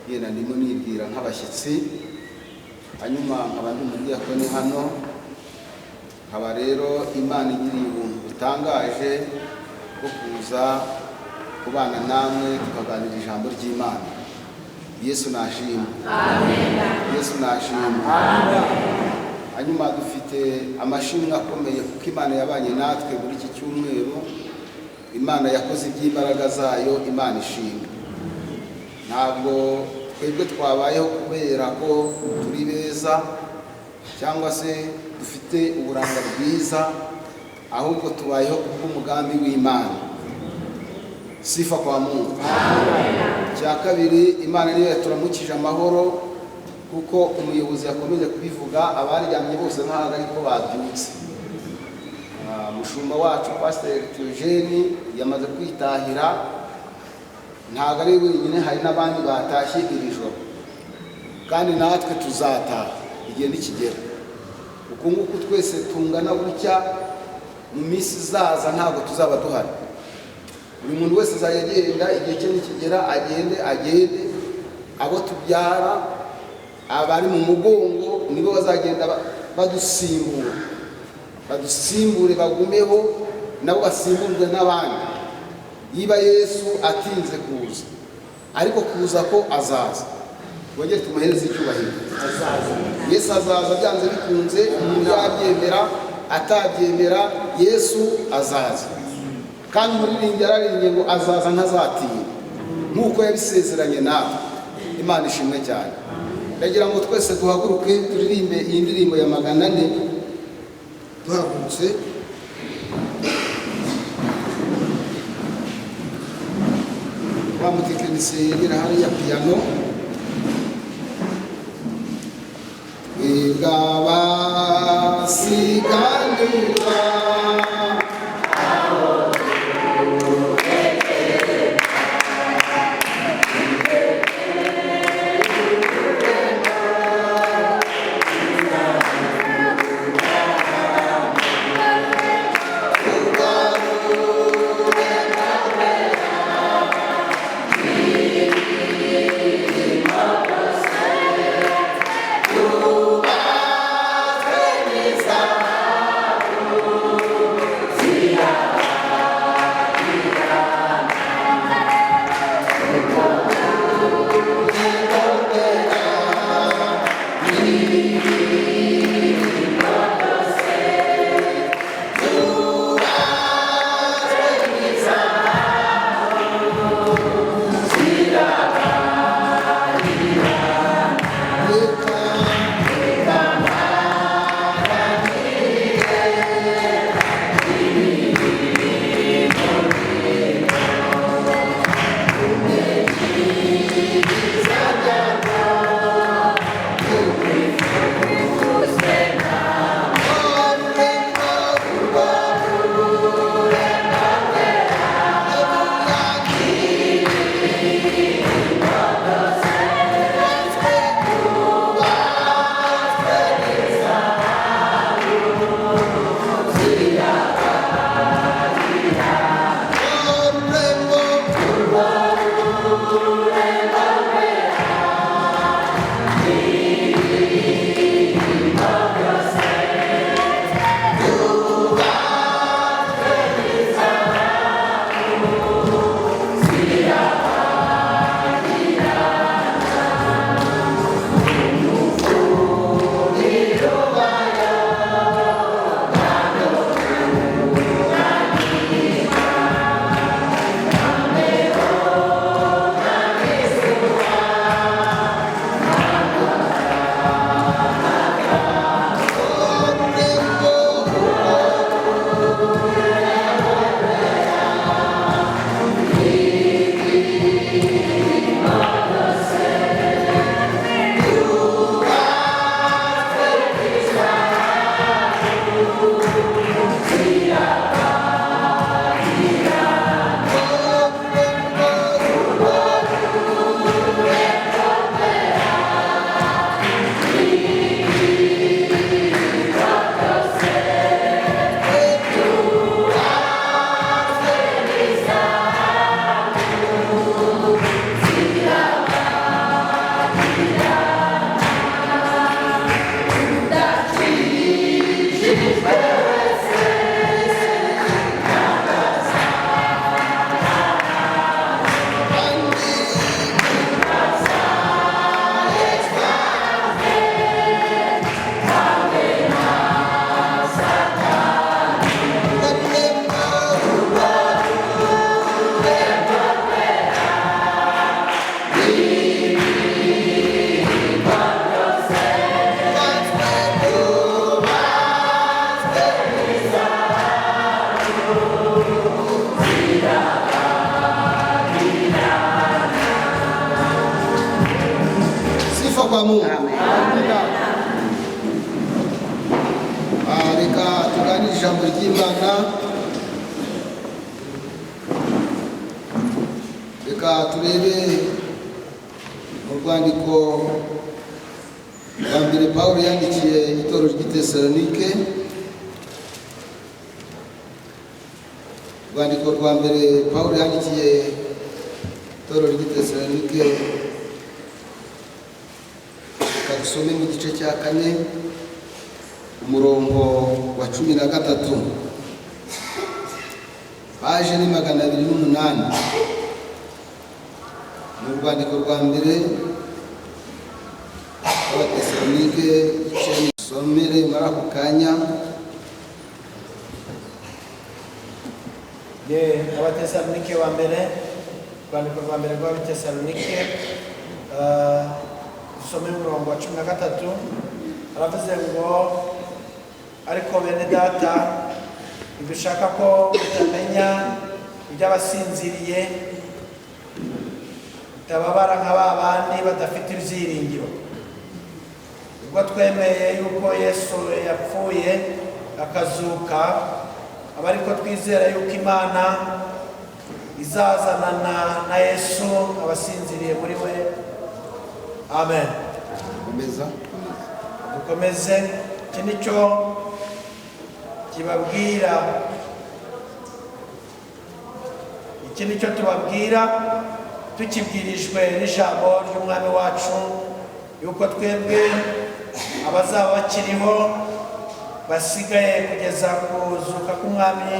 [SPEAKER 2] yenda ndimo nibwira nk'abashyitsi. Hanyuma nkaba ndi umudiyakoni hano. Nkaba rero Imana igiriye ubuntu butangaje bwo kuza kubana namwe tukaganira ijambo ry'Imana. Yesu nashimwe, Yesu nashimwe. Hanyuma dufite amashimwe akomeye kuko Imana yabanye natwe muri iki cyumweru. Imana yakoze iby'imbaraga zayo, Imana ishimwe. Ntabwo twebwe twabayeho kubera ko turi beza cyangwa se dufite uburanga bwiza, ahubwo tubayeho kubw'umugambi w'Imana. Sifa kwa Mungu. Cya kabiri, Imana niyo yaturamukije amahoro, kuko umuyobozi yakomeje kubivuga, abaryamye bose ntabwo ariko babyutse. Mushumba wacu Pasiteri Theogene yamaze kwitahira, ntabwo ari wenyine, hari n'abandi batashye iri joro, kandi natwe tuzataha igihe nikigera. Uku nguku twese tungana gutya, mu minsi izaza ntabwo tuzaba duhari. Buri muntu wese azajya agenda igihe cye nikigera, agende agende. Abo tubyara, abari mu mugongo, nibo bazagenda badusimbura, badusimbure, bagumeho, nabo basimburwe n'abandi. Niba Yesu atinze kuza, ariko kuza ko azaza, twongere tumuhereze icyubahiro. Yesu azaza byanze bikunze, umuntu yabyemera atabyemera, Yesu azaza. Kandi umuririmbyi yararirimbye ngo azaza ntazatinda nk'uko yabisezeranye natwe. Imana ishimwe cyane. Ndagira ngo twese duhaguruke turirimbe iyi ndirimbo ya 400 duhagurutse. Wa mutekinisiye yegera hariya piyano. Twebwe abasiganirwa. Sifa kwa Mungu. Reka tuganire ijambo ry'Imana. Reka turebe mu rwandiko rwa mbere Pawulo yandikiye itorero ry'i Tesalonike. Urwandiko rwa mbere Pawulo yandikiye itorero ry'i Tesalonike, reka dusome mu gice cya 4 umurongo wa 13, paje ni 208. Ni urwandiko rwa mbere rw'Abatesalonike, igice dusomere muri ako kanya.
[SPEAKER 1] Ye Abatesalonike wa mbere, urwandiko rwa mbere rw'Abatesalonike, dusome umurongo wa 13. Aravuze ngo: ariko bene data, ntidushaka ko mutamenya iby'abasinziriye, mutababara nka ba bandi badafite ibyiringiro. Ubwo twemeye yuko Yesu yapfuye akazuka, aba ariko twizera yuko Imana izazanana na Yesu abasinziriye muri we. Amen.
[SPEAKER 2] Komeza.
[SPEAKER 1] Dukomeze. Iki nicyo kibabwira, iki nicyo tubabwira tukibwirijwe n'ijambo ry'Umwami wacu, yuko twebwe abazaba bakiriho basigaye kugeza kuzuka k'Umwami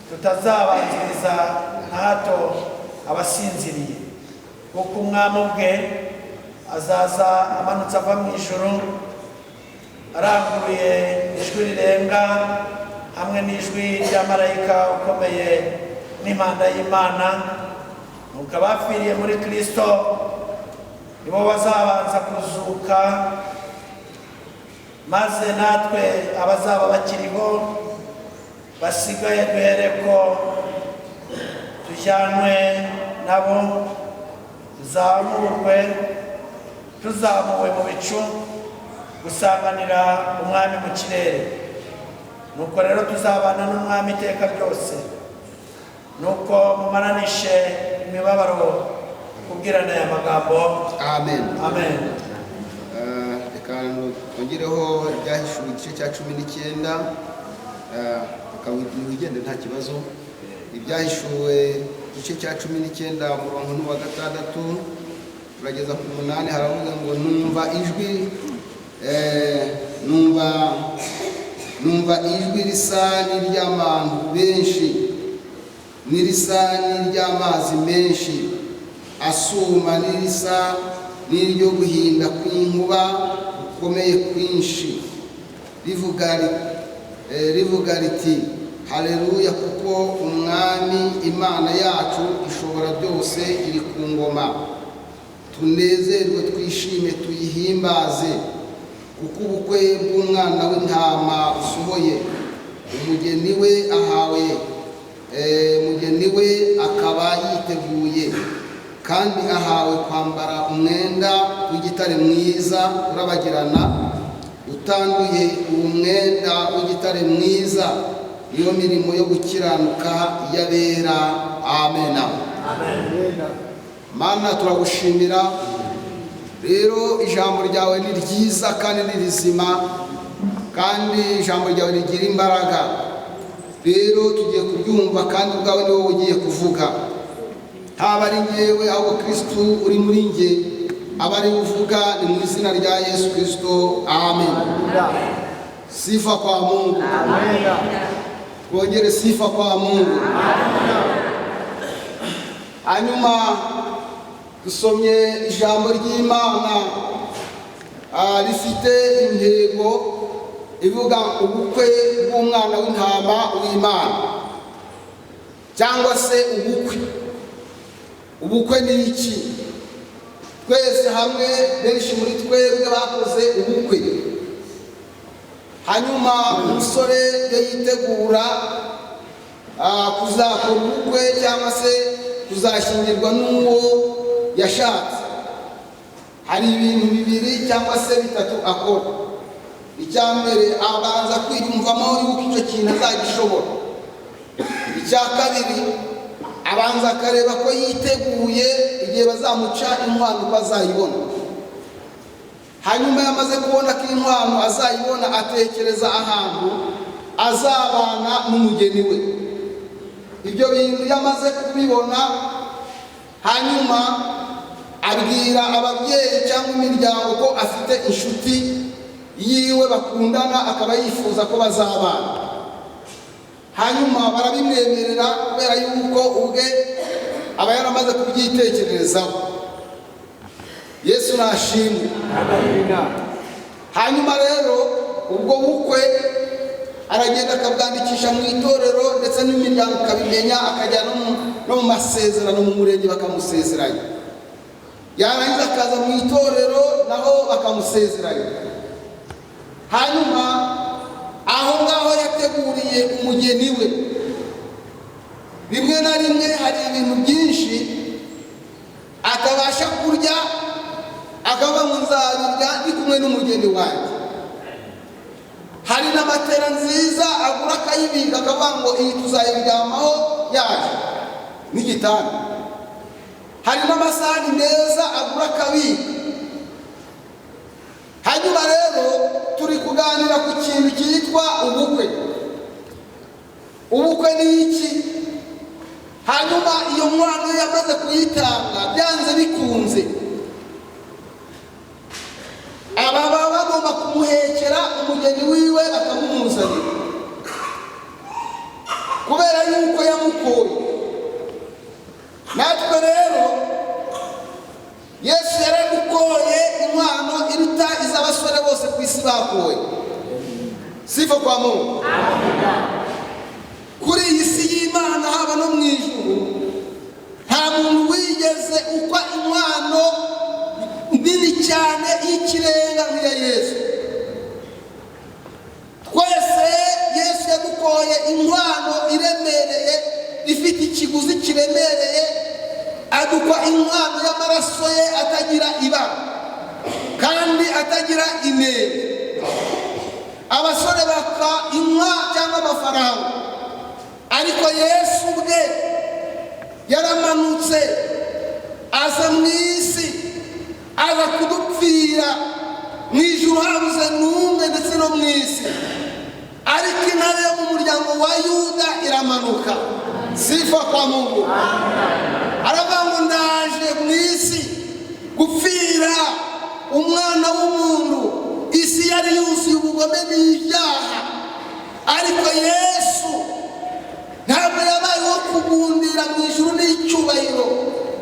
[SPEAKER 1] tutazabanziriza na hato abasinziriye, kuko Umwami ubwe azaza amanutse ava mu ijuru, aranguruye ijwi rirenga hamwe n'ijwi rya marayika ukomeye n'impanda y'Imana. Nuko abapfiriye muri Kristo nibo bazabanza kuzuka, maze natwe abazaba bakiriho basigaye duhereko tujyanwe nabo, tuzamurwe tuzamuwe mu bicu gusanganira Umwami mu kirere. Nuko rero tuzabana n'Umwami iteka ryose. Nuko mumaranishe imibabaro kubwirana aya magambo.
[SPEAKER 2] Amen.
[SPEAKER 1] Amen.
[SPEAKER 2] Reka twongereho Ibyahishuwe igice cya 19. Reka wigende nta kibazo. Ibyahishuwe igice cya 19 umurongo n'uwa 6 turageza ku 8. Haravuga ngo: numva ijwi, numva ijwi risa n'iry'abantu benshi, n'irisa n'iry'amazi menshi asuma, n'irisa n'iryo guhinda kw'inkuba gukomeye kwinshi, rivuga riti: haleluya, kuko Umwami Imana yacu ishobora byose iri ku ngoma. Tunezerwe, twishime, tuyihimbaze, kuko ubukwe bw'umwana w'intama busohoye, umugeni we ahawe, umugeni we akaba yiteguye, kandi ahawe kwambara umwenda w'igitare mwiza urabagirana utanduye. Uwo mwenda w'igitare mwiza niyo mirimo yo gukiranuka y'abera. Amena. Mana, turagushimira rero, ijambo ryawe ni ryiza kandi ni rizima, kandi ijambo ryawe rigira imbaraga. Rero tugiye kuryumva, kandi ubwawe ni wowe ugiye kuvuga, ntaba ari njyewe, ahubwo Kristo uri muri njye aba ari uvuga. Ni mu izina rya Yesu Kristo, amen. Sifa kwa Mungu. Twongere sifa kwa Mungu. Hanyuma dusomye ijambo ry'Imana rifite intego ivuga ubukwe bw'umwana w'intama w'Imana, cyangwa se ubukwe. Ubukwe ni iki? Twese hamwe, benshi muri twebwe bakoze ubukwe. Hanyuma umusore iyo yitegura kuzakora ubukwe cyangwa se kuzashyingirwa n'uwo yashatse, hari ibintu bibiri cyangwa se bitatu akora. Icya mbere, abanza kwiyumvamo yuko icyo kintu azagishobora. Icya kabiri, abanza akareba ko yiteguye igihe bazamuca inkwano ko azayibona. Hanyuma yamaze kubona ko inkwano azayibona, atekereza ahantu azabana n'umugeni we. Ibyo bintu yamaze kubibona, hanyuma abwira ababyeyi cyangwa imiryango ko afite inshuti yiwe bakundana, akaba yifuza ko bazabana. Hanyuma barabimwemerera kubera yuko ubwe aba yaramaze kubyitekererezaho. Yesu nashimwe. Hanyuma rero ubwo bukwe aragenda akabwandikisha mu itorero, ndetse n'imiryango ikabimenya, akajya no mu masezerano mu murenge bakamusezeranya. Yarangiza akaza mu itorero naho bakamusezeranya. Hanyuma aho ngaho yateguriye umugeni we, rimwe na rimwe hari ibintu byinshi atabasha kurya, akavuga ngo nzabirya ndi kumwe n'umugeni wanjye. Hari na matera nziza agura akayibika, akavuga ngo iyi tuzayiryamaho yaje n'igitanda. Hari n'amasahani meza agura akabika. Hanyuma rero turi kuganira ku kintu cyitwa ubukwe. Ubukwe ni iki? Hanyuma iyo nkwano yamaze kuyitanga, byanze bikunze aba baba bagomba kumuhekera umugeni wiwe, bakamumuzanira kubera yuko yamukoye. Natwe rero Yesu yaradukoye inkwano iruta iz'abasore bose ku isi bakoye. Sifa kwa Mungu. Kuri iyi si y'Imana, haba no mu ijuru, nta muntu wigeze ukwa inkwano nini cyane y'ikirenga nk'iya Yesu. Twese Yesu yadukoye inkwano iremereye, ifite ikiguzi kiremereye. Adukwa inkwano y'amaraso ye atagira ibara kandi atagira inenge. Abasore baka inka cyangwa amafaranga, ariko Yesu ubwe yaramanutse aza mu isi, aza kudupfira. Mu ijuru habuze n'umwe, ndetse no mu isi, ariko intare yo mu muryango wa Yuda iramanuka. Sifa kwa Mungu. Aravuga ngo ndaje mu isi gupfira umwana w'umuntu. Isi yari yuzuye ubugome n'ibyaha, ariko Yesu ntabwo yabaye uwo kugundira mu ijuru n'icyubahiro,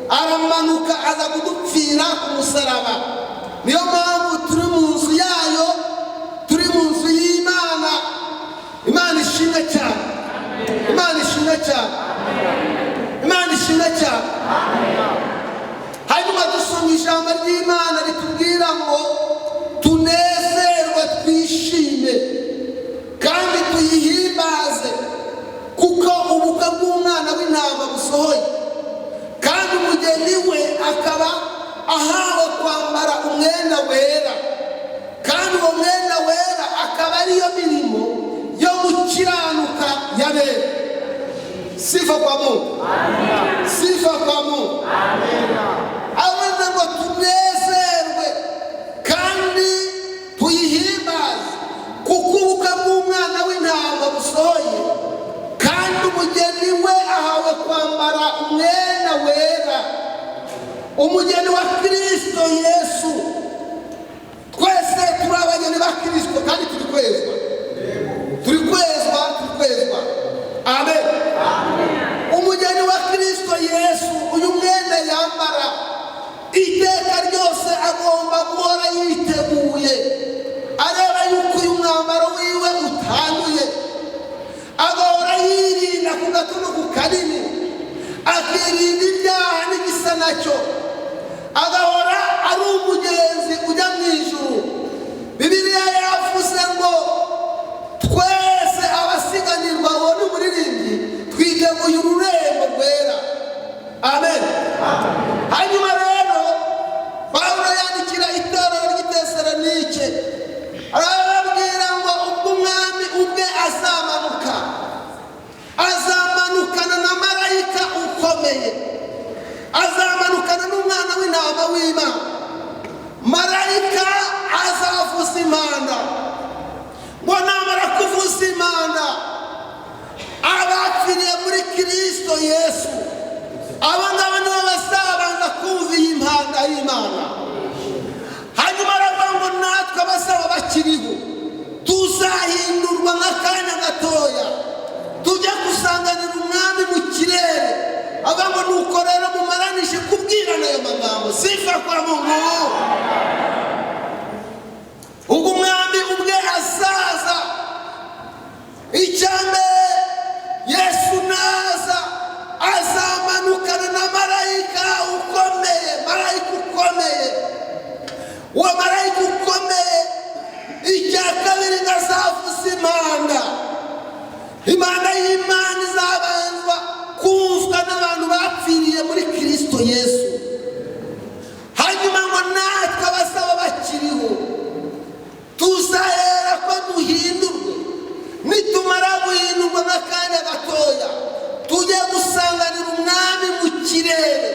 [SPEAKER 2] aramanuka aza kudupfira ku musaraba. Niyo mpamvu turi mu nzu yayo, turi mu nzu y'Imana. Imana ishimwe cyane, Imana ishimwe cyane, Imana ishimwe cyane. Hanyuma dusoma ijambo ry'Imana ritubwira ngo tunezerwe, twishime kandi tuyihimbaze, kuko ubukwe bw'Umwana w'Intama busohoye, kandi umugeni we akaba ahawe kwambara umwenda wera, kandi uwo mwenda wera akaba ariyo mirimo yo gukiranuka y'abera. Sifa kwa Mungu, sifa kwa Mungu. Avuze ngo tunezerwe kandi tuyihimbaze, kuko ubukwe bw'Umwana w'Intama busohoye, kandi umugeni we ahawe kwambara umwenda wera. Umugeni wa Kirisito Yesu, twese turi abageni ba Kirisito kandi turi kwezwa, turi kwezwa, turi kwezwa. Amen. Umugeni wa Kirisito Yesu, uyu mwenda yambara iteka ryose, agomba guhora yiteguye, areba yuko uyu mwambaro wiwe utanduye, agahora yirinda ku gato no ku kanini, akirinda ibyaha n'igisa nacyo, agahora ari umugenzi ujya mu ijuru. Bibiliya yavuze ngo twese abasiganirwa, uwo ni umuririmbyi, twiteguye ururembo rwera. Amen. Hanyuma rero Pawulo yandikira itorero ry'i Tesalonike, arababwira ngo ubwo umwami ubwe azamanuka, azamanukana na marayika ukomeye, azamanukana n'umwana w'intama w'Imana. Marayika azavuza impanda, ngo namara kuvuza impanda, abapfiriye muri Kristo Yesu, abo ngabo nibo bazabanza kumva iyi mpanda y'Imana. Hanyuma aravuga ngo natwe abazaba bakiriho tuzahindurwa nk'akanya gatoya, tujya gusanganira umwami mu kirere. Avuga ngo nuko rero mumaranije kubwirana ayo magambo. Sifa kwa Mungu. Ubwo umwami ubwe azaza, icya mbere Yesu naza azamanukana na marayika ukomeye, marayika ukomeye, uwo marayika ukomeye. Icya kabiri, azavuza impanda. Impanda y'Imana izabanzwa kumvwa n'abantu bapfiriye muri Kristo Yesu. Hanyuma ngo natwe abazaba bakiriho tuzahera ko duhindurwe. Nitumara guhindurwa n'akanya gatoya, tujye gusanganira umwami mu kirere.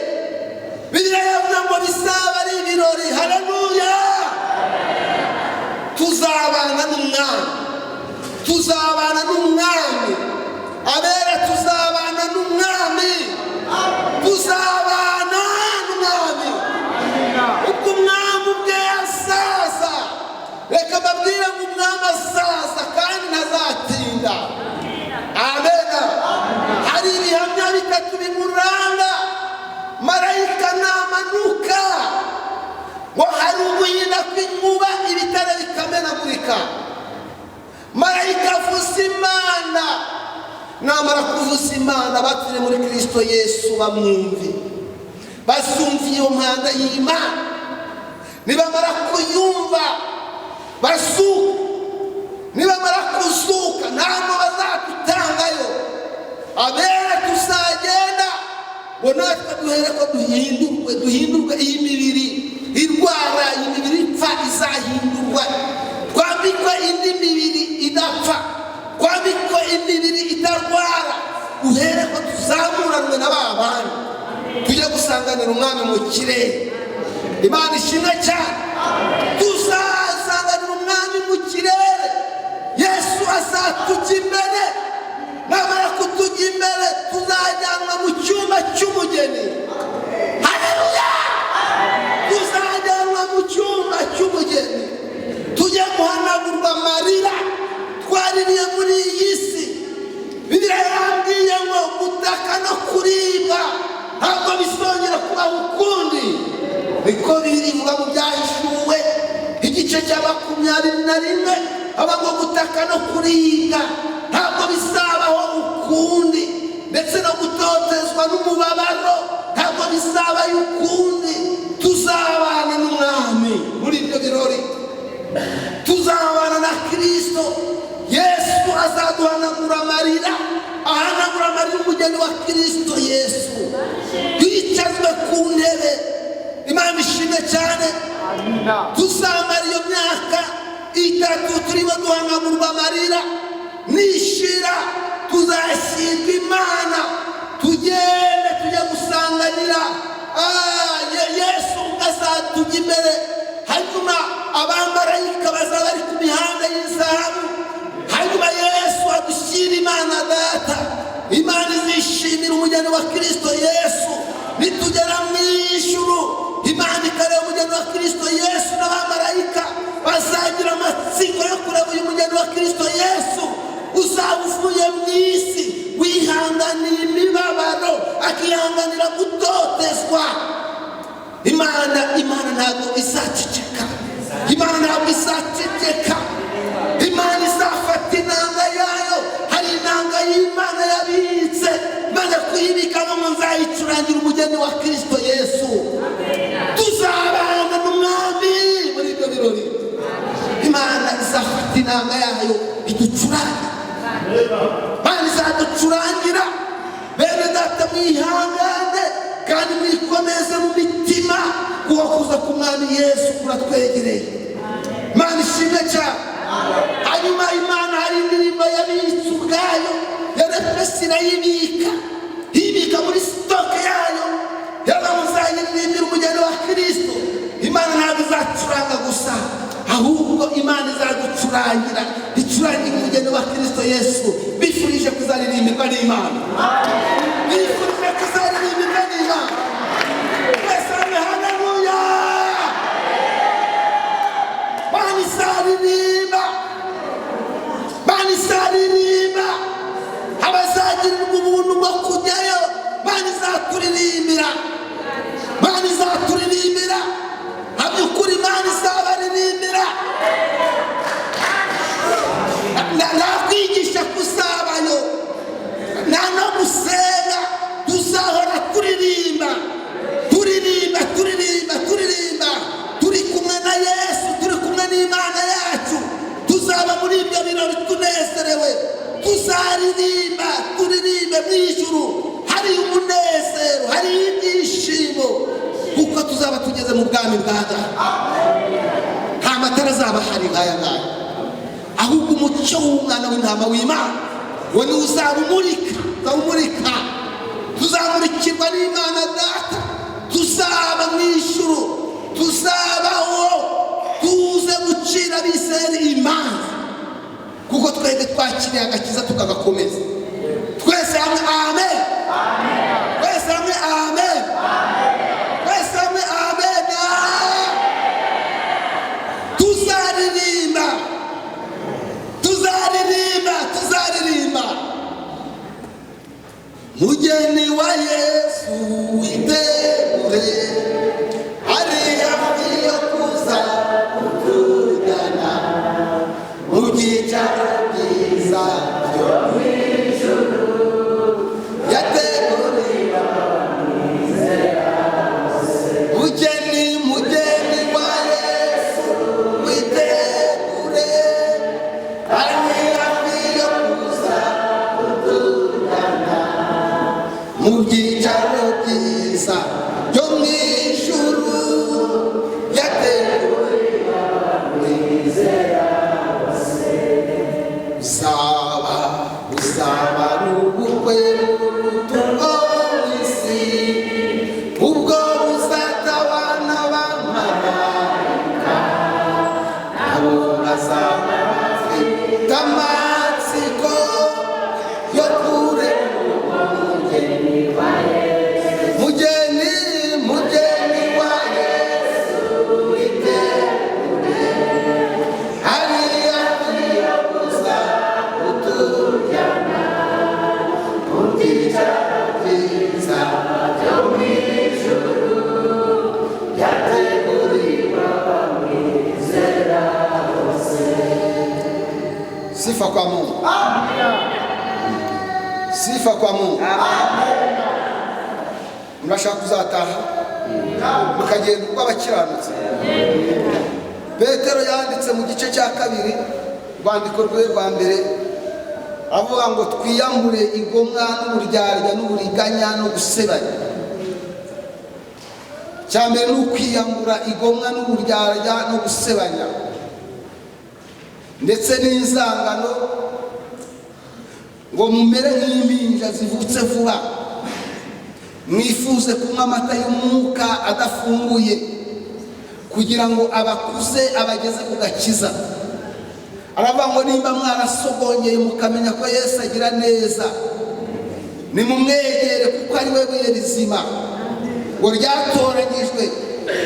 [SPEAKER 2] Bibiliya yavuga ngo bizaba ari ibirori. Haleluya! Tuzabana n'umwami, tuzabana n'umwami. Abera, tuzabana n'umwami, tuzabana n'umwami ubwo umwami ubwe azaza. Reka mbabwire ngo umwami azaza kandi ntazatinda. Amena. Hari ibihamya bitatu bimuranga. Marayika namanuka, ngo hari uguhinda kw'inkuba, ibitare bikamenagurika. Marayika avuza impanda, namara kuvuza impanda, bapfiriye muri Kristo Yesu bamwumve, bazumva iyo mpanda y'Imana. Nibamara kuyumva bazuka. Nibamara kuzuka, ntabwo bazadutangayo. Abera tuzagenda, ngo natwe duhere ko duhindurwe, duhindurwe. Iyi mibiri irwara, iyi mibiri ipfa izahindurwa, twambikwe indi mibiri idapfa, twambikwe imibiri itarwara, duhere ko tuzamuranwe na ba bandi, tujye gusanganira umwami mu kirere. Imana ishimwe cyane. Tuzasanganira umwami mu kirere. Yesu azatujya imbere. Namara kutujya imbere, tuzajyanwa mu cyumba cy'umugeni. Haleluya! Tuzajyanwa mu cyumba cy'umugeni, tujye guhanagurwa amarira twaririye muri iyi si. Bibiliya yambwiye ngo gutaka no kuribwa ntabwo bizongera kubaho ukundi. Niko birivuga mu Byahishuwe igice cya 21, aba ngo gutaka no kuribwa ntabwo bizabaho ukundi, ndetse no gutotezwa n'umubabaro ntabwo bizabayo ukundi. Tuzabana n'umwami muri ibyo birori, tuzabana na Kirisito Yesu. Azaduhanagura amarira, ahanagura amarira umugeni wa Kirisito Yesu, twicazwe ku ntebe. Imana ishimwe cyane. Tuzamara iyo myaka 3 turimo duhanagurwa amarira. Nishira, tuzashyirwa Imana, tugende tujye gusanganira Yesu. Ubwo azatujya imbere, hanyuma abamarayika bazaba bari ku mihanda y'izahabu. Hanyuma Yesu adushyira Imana Data. Imana izishimira umugeni wa Kirisito Yesu. Nitugera mu ijuru, Imana ikareba umugeni wa Kirisito Yesu, n'abamarayika bazagira amatsiko yo kureba uyu mugeni wa Kirisito Yesu uzaba uvuye mu isi, wihanganiye imibabaro, akihanganira gutotezwa. Imana ntabwo izaceceka, Imana ntabwo izaceceka. Imana izafata inanga yayo. Hari inanga y'Imana yabitse, maze kuyibikamo ngo nzayicurangira umugeni wa Kirisito Yesu. Tuzabana n'umwami muri ibyo birori. Imana izafata inanga yayo iducurangira, Imana izaducurangira. Bene data, mwihangane. Kandi mwikomeze mu mitima, kuko kuza k'Umwami Yesu kuratwegereye. Imana ishimwe cyane. Hanyuma Imana hari indirimbo yabitse ubwayo, yarepesi, irayibika, ibika muri stock yayo, yaramuzayiririmbira umugeni wa Kirisito. Imana ntabwo izacuranga gusa, ahubwo Imana izaducurangira, icurangira umugeni wa Kirisito Yesu. Bifurije kuzaririmbirwa n'Imana, bifurije kuzaririmbirwa n'Imana. Twese hamwe, haleluya! Mana izaririmba, Mana izaririmba, abazagirirwa ubuntu bwo kujyayo. Mana izaturirimbira, Mana izaturirimbira, habyukuri Imana izabaririmbira. Nta kwigisha kuzabayo, nta no gusenga, tuzahora turirimba, turirimba, turirimba, turirimba, turi kumwe na Yesu, turi kumwe n'Imana yacu. Tuzaba muri ibyo birori tunezerewe, tuzaririmba, turirimbe mu ijuru. Hari umunezero, hari ibyishimo, kuko tuzaba tugeze mu bwami bwa Data. Nta matara azaba ahari nk'aya ngaya, ahubwo umucyo w'Umwana w'Intama w'Imana ngo niwo uzaba umurika, uzaba umurika. Tuzamurikirwa n'Imana Data. Tuzaba mu ijuru, tuzabaho tuze gucira Abisirayeli imanza, kuko twebwe twakiriye agakiza tukagakomeza. Twese hamwe, amen! Twese hamwe, amen! Twese hamwe, amen! Tuzaririmba, tuzaririmba, tuzaririmba. Mugeni wa Yesu, witegure, ari hafi yo kuza kutujyana mu byicaro byiza byo mu ijuru yateguriwe. Mugeni, mugeni wa Yesu, witegure, ari hafi yo kuza kutujyana mu byicaro byiza byo mu ijuru yateguriwe abamwizera bose. Uzaba, uzaba ari ubukwe buruta ubwo mu isi, ubwo buzatabana abamarayika, nabo bazaba bafite amatsiko yo kureba umugeni wa Yesu. Mugeni, mugeni wa Yesu, witegure, hari hafi yo kuza kutujyana mu byicaro byiza byo mu ijuru byateguriwe abamwizera bose. Sifa kwa Mungu. Sifa kwa Mungu. Murashaka kuzataha mukagenda uko abakiranutsi. Petero yanditse mu gice cya 2, urwandiko rwe rwa mbere, avuga ngo twiyambure igomwa n'uburyarya n'uburiganya no gusebanya. Cya mbere ni ukwiyambura igomwa n'uburyarya no gusebanya ndetse n'inzangano, ngo mumere nk'impinja zivutse vuba, mwifuze kunywa amata y'umwuka adafunguye, kugira ngo abakuze abageze ku gakiza. Aravuga ngo nimba mwarasogongeye mukamenya ko Yesu agira neza, nimumwegere, kuko ari we buye rizima ngo ryatoranyijwe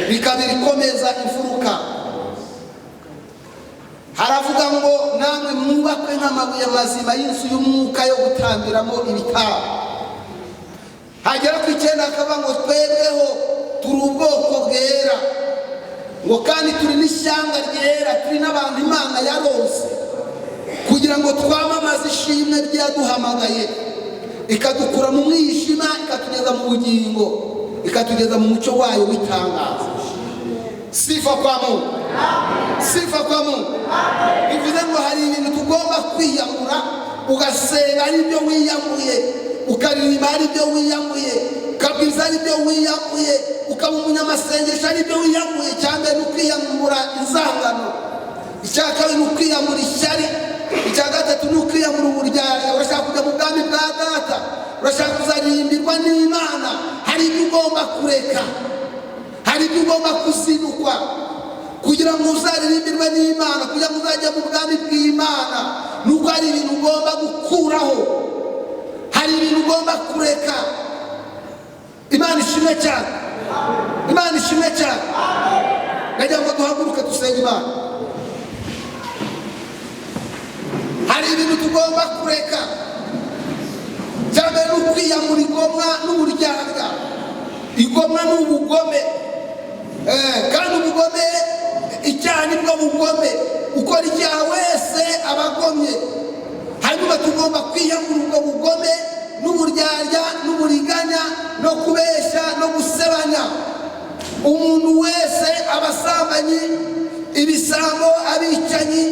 [SPEAKER 2] rikaba irikomeza imfuruka. Haravuga ngo namwe mwubakwe nk'amabuye mazima y'inzu y'umwuka yo gutambiramo ibitambo. Hagera ku 9 akavuga ngo twebweho turi ubwoko bwera, ngo kandi turi n'ishyanga ryera, turi n'abantu Imana yaronse, kugira ngo twamamaze ishimwe ryaduhamagaye, ikadukura mu mwijima ikatugeza mu bugingo, ikatugeza mu mucyo wayo w'itangazo. Sifa kwa Mungu, sifa kwa Mungu. Bivuze ngo hari ibintu tugomba kwiyambura. Ugasenga ari byo wiyambuye, ukaririmba ari byo wiyambuye, ukabwiriza ari byo wiyambuye. Ukabwiriza ari byo wiyambuye, ukaba umunyamasengesho ari byo wiyambuye. Icya mbere ni ukwiyambura inzangano, icya kabiri ni ukwiyambura ishyari, icya gatatu ni ukwiyambura uburyarya. Urashaka kujya mu bwami bwa Data, urashaka kuzaririmbirwa n'Imana, hari ibyo ugomba kureka, hari ibyo ugomba kuzinukwa kugira ngo uzaririmbirwe n'Imana, kugira ngo uzajye mu bwami bw'Imana. Nuko hari ibintu ugomba gukuraho, hari ibintu ugomba kureka. Imana ishimwe cyane, Imana ishimwe cyane. Ndagira ngo duhaguruke dusenge Imana. Hari ibintu tugomba kureka. Icya mbere ni ukwiyambura igomwa n'uburyarya. Igomwa ni ubugome, kandi ubugome, icyaha nibwo bugome. Ukora icyaha wese aba agomye. Hanyuma tugomba kwiyambura ubwo bugome n'uburyarya n'uburiganya no kubeshya no gusebanya. Umuntu wese, abasambanyi, ibisambo, abicanyi,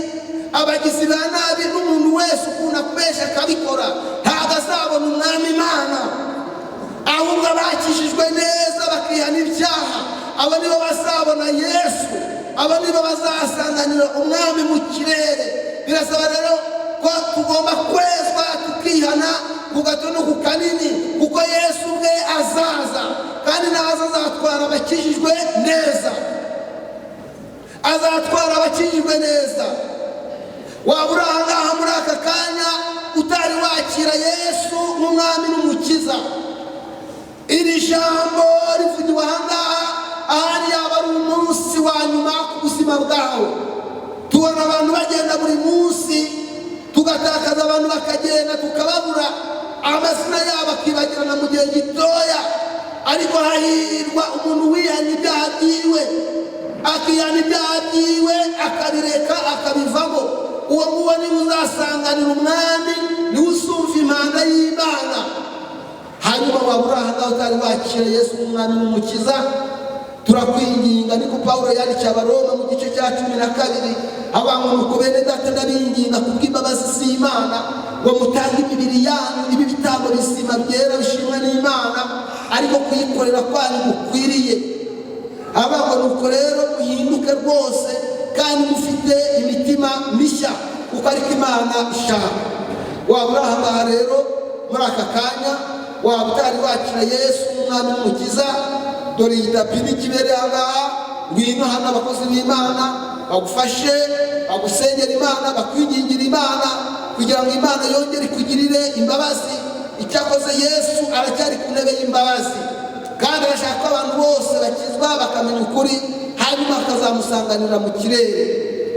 [SPEAKER 2] abagizi ba nabi, n'umuntu wese ukunda kubeshya akabikora, ntabwo azabona Umwami Imana. Ahubwo abakijijwe neza bakihana ibyaha, abo nibo bazabona Yesu, abo nibo bazasanganira Umwami mu kirere. Birasaba rero ko tugomba kwezwa, tukihana ku gato no ku kanini, kuko Yesu ubwe azaza, kandi naza azatwara abakijijwe neza, azatwara abakijijwe neza. Waba uri aha ngaha muri aka kanya utari wakira Yesu nk'Umwami n'Umukiza, iri jambo rivugiwe aha ngaha ahari yaba ari umunsi wa nyuma ku buzima bwawe. Tubona abantu bagenda buri munsi, tugatakaza abantu bakagenda, tukababura, amazina yabo akibagirana mu gihe gitoya. Ariko hahirwa umuntu wihana ibyaha byiwe, akihana ibyaha byiwe, akabireka, akabivamo. Uwo nguwo niwe uzasanganira Umwami, niwe usumva impanda y'Imana. Hanyuma waba uri aha ngaha utari wakira Yesu nk'Umwami n'Umukiza, turakwinginga. Niko Pawulo yandikiye Abaroma mu gice cya 12, avuga ngo: "Nuko bene Data, ndabinginga kubw'imbabazi z'Imana ngo mutange imibiri yanyu ibe ibitambo bizima, byera, bishimwa n'Imana, ariko kuyikorera kwanyu gukwiriye." Avuga ngo: "Nuko rero muhinduke rwose kandi mufite imitima mishya, kuko ariko Imana ishaka." Waba uri aha ngaha rero muri aka kanya, waba utari wakira Yesu nk'Umwami n'Umukiza, dore iyi tapi n'ikibereye aha ngaha. Ngwino hano, abakozi b'Imana bagufashe, bagusengera Imana, bakwingingira Imana kugira ngo Imana yongere ikugirire imbabazi. Icyakoze Yesu aracyari ku ntebe y'imbabazi, kandi arashaka ko abantu bose bakizwa bakamenya ukuri, hanyuma bakazamusanganira mu kirere.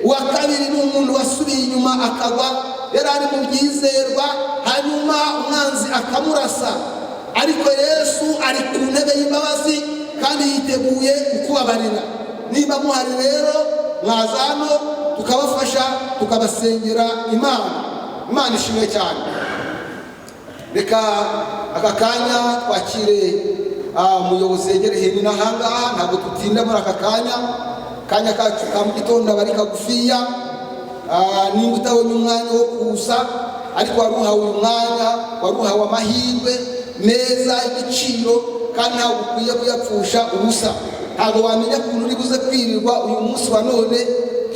[SPEAKER 2] Uwa kabiri ni umuntu wasubiye inyuma akagwa, yari ari mu byizerwa, hanyuma umwanzi akamurasa. Ariko Yesu ari ku ntebe y'imbabazi kandi yiteguye kukubabarira. Niba muhari rero, mwaza hano tukabafasha, tukabasengera Imana. Imana ishimwe cyane. Reka aka kanya twakire umuyobozi yegereye hino n'ahangaha. Ntabwo tutinda muri aka kanya kacu ka mu gitondo, aba ari kagufiya. Nimba utabonye umwanya wo kuza, ariko wari uhawe uyu mwanya, wari uhawe amahirwe meza y'igiciro, kandi ntabwo ukwiye kuyapfusha ubusa. Ntabwo wamenya ukuntu uri buze kwirirwa uyu munsi wa none.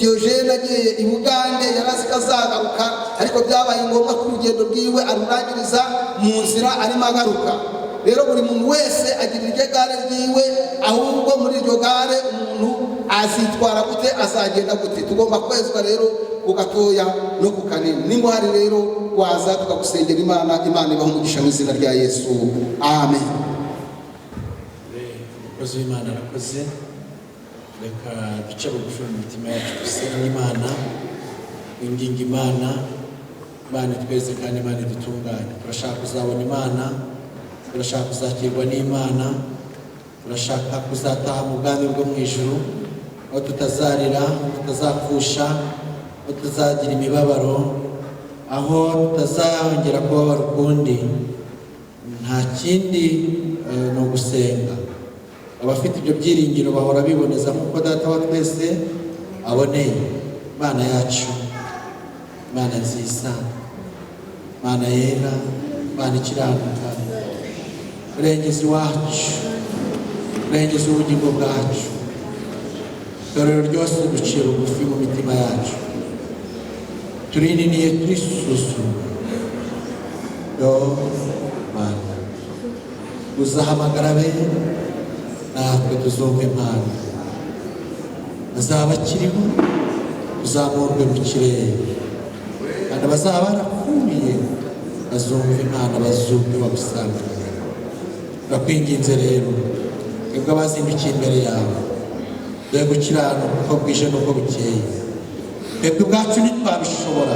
[SPEAKER 2] Diyojene agiye i Bugande yari azi ko azagaruka, ariko byabaye ngombwa ko urugendo rwiwe arurangiriza mu nzira arimo agaruka. Rero buri muntu wese agira iryo gare ryiwe, ahubwo muri iryo gare umuntu azitwara gute, azagenda gute? Tugomba kwezwa rero ku gatoya no ku kanini. Nimba uhari rero, waza tukagusengera Imana. Imana ibaha umugisha mu izina rya Yesu, amen.
[SPEAKER 1] Umukozi w'Imana arakoze. Reka duce bugufi mu mitima yacu, dusenge Imana, twinginge Imana. Imana tweze kandi Imana idutunganye. Turashaka kuzabona Imana, turashaka kuzakirwa n'Imana, turashaka kuzataha mu bwami bwo mu ijuru, aho tutazarira, tutazapfusha, aho tutazagira imibabaro, aho tutazongera kubabara ukundi. Nta kindi ni ugusenga. Abafite ibyo byiringiro bahora biboneza nk'uko Data wa twese aboneye. Imana yacu, Imana nziza, Imana yera, Imana ikiranuka, Murengezi wacu, murengezi w'ubugingo bwacu, itorero ryose duciye bugufi mu mitima yacu, turininiye, turisuzuma. Yo Mana, uzahamagara bene natwe tuzumva impano, bazaba bakiriho tuzamurwe mu kirere, kandi abazaba barapfuye bazumva Imana, bazumve bagusanga. Turakwinginze rero, twebwe abazindukiye imbere yawe, dore gukiranuka uko bwije n'uko bukeye. Twebwe ubwacu ntitwabishobora,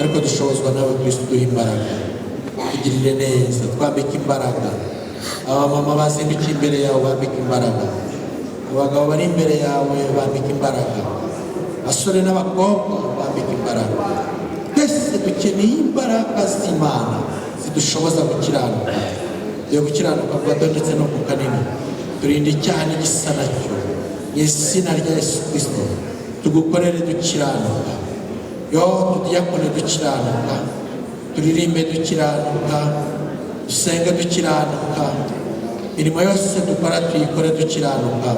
[SPEAKER 1] ariko dushobozwa nawe Kristo. Uduha imbaraga, tugirire neza, twambike imbaraga. Abamama bazindukiye imbere yawe bambike imbaraga, abagabo bari imbere yawe bambike imbaraga, abasore n'abakobwa bambike imbaraga. Twese dukeneye imbaraga z'Imana zidushoboza gukiranuka. Tugiye gukiranuka ku gato ndetse no ku kanini, turinde icyaha n'igisa nacyo. Mu izina rya Yesu Kirisito, tugukorere dukiranuka, yo tudiyakone dukiranuka, turirimbe dukiranuka, dusenge dukiranuka, imirimo yose dukora tuyikore dukiranuka,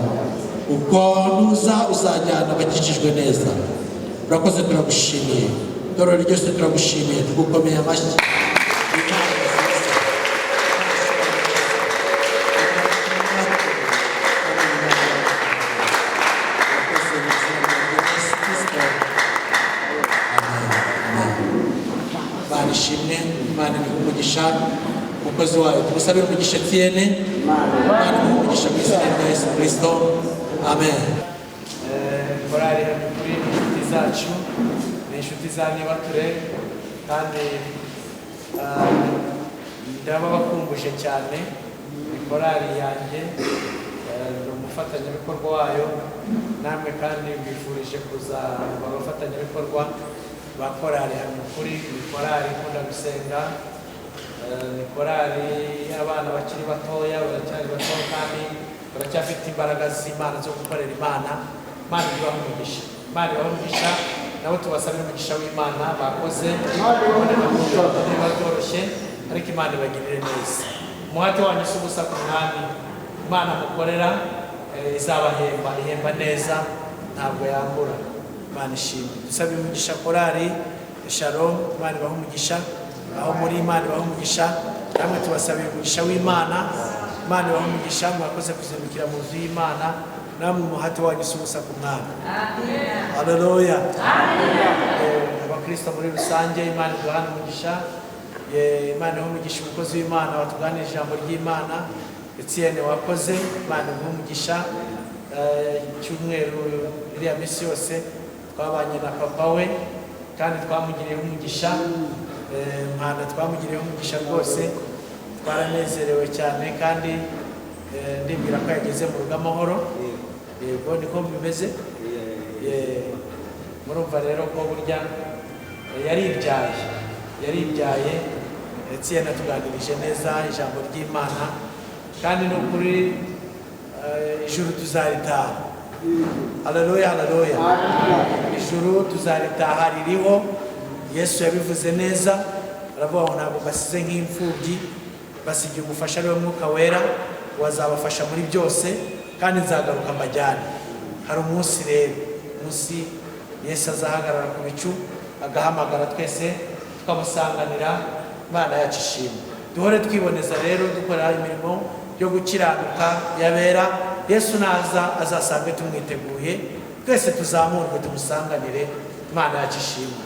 [SPEAKER 1] uko nuza uzajyana abakijijwe neza. Urakoze, turagushimiye. Itorero ryose turagushimiye, tugukomeye amashyi. Imana ishimwe, Imana iguhe umugisha. Umukozi wayo tumusabire umugisha Etienne, Imana iguhe umugisha mu izina rya Yesu Kirisito, amen.
[SPEAKER 8] Korali Hamikuri ni inshuti zacu, ni inshuti za Nibature, kandi ndababakumbuje cyane. Ni korali yanjye, ni umufatanyabikorwa wayo namwe, kandi mbifurije kuzaba abafatanyabikorwa ba korali Hamikuri. Ni korali ikunda gusenga, ni korali y'abana bakiri batoya, baracyari bato kandi baracyafite imbaraga z'Imana zo gukorera Imana. Imana ibahe umugisha, Imana ibahe umugisha. Nabo tubasabire umugisha w'Imana. Bakoze niba byoroshye, ariko Imana ibagirire neza. Umuhate wanyu si ubusa ku Mwami. Imana mukorera izabahemba, ihemba neza, ntabwo yambura. Imana ishimwe. Dusabe umugisha korali Shalom, Imana ibahe umugisha aho muri, Imana ibahe umugisha. Namwe tubasabiye umugisha w'Imana, Imana ibahe umugisha. Mwakoze kuzindukira mu nzu y'Imana, namwe umuhate wanyu si ubusa ku Mwami. Haleluya. Abakristo muri rusange, Imana iduhane umugisha. Imana iha umugisha umukozi w'Imana watuganira ijambo ry'Imana, Etienne wakoze, Imana imuhe umugisha. Icyumweru iriya minsi yose twabanye na papa we kandi twamugiriyeho umugisha. Mpanda twamugiriyeho umugisha rwose, twaranezerewe cyane, kandi ndibwira ko yageze mu rugo amahoro. Yego, niko bimeze. Murumva rero ko burya yaribyaye, yaribyaye. Etienne atuganirije neza ijambo ry'Imana, kandi ni ukuri ijuru tuzaritaha. Haleluya, haleluya. Ijuru tuzaritaha, ririho. Yesu yabivuze neza, aravuga ngo ntabwo basize nk'imfubyi, basigiye umufasha ariwe Mwuka Wera, wazabafasha muri byose, kandi nzagaruka mbajyane. Hari umunsi rero, umunsi Yesu azahagarara ku bicu agahamagara, twese tukamusanganira. Imana yacu ishimwe. Duhore twiboneza rero, dukora imirimo yo gukiranuka yabera. Yesu naza azasange tumwiteguye, twese tuzamurwe tumusanganire. Imana yacu ishimwe.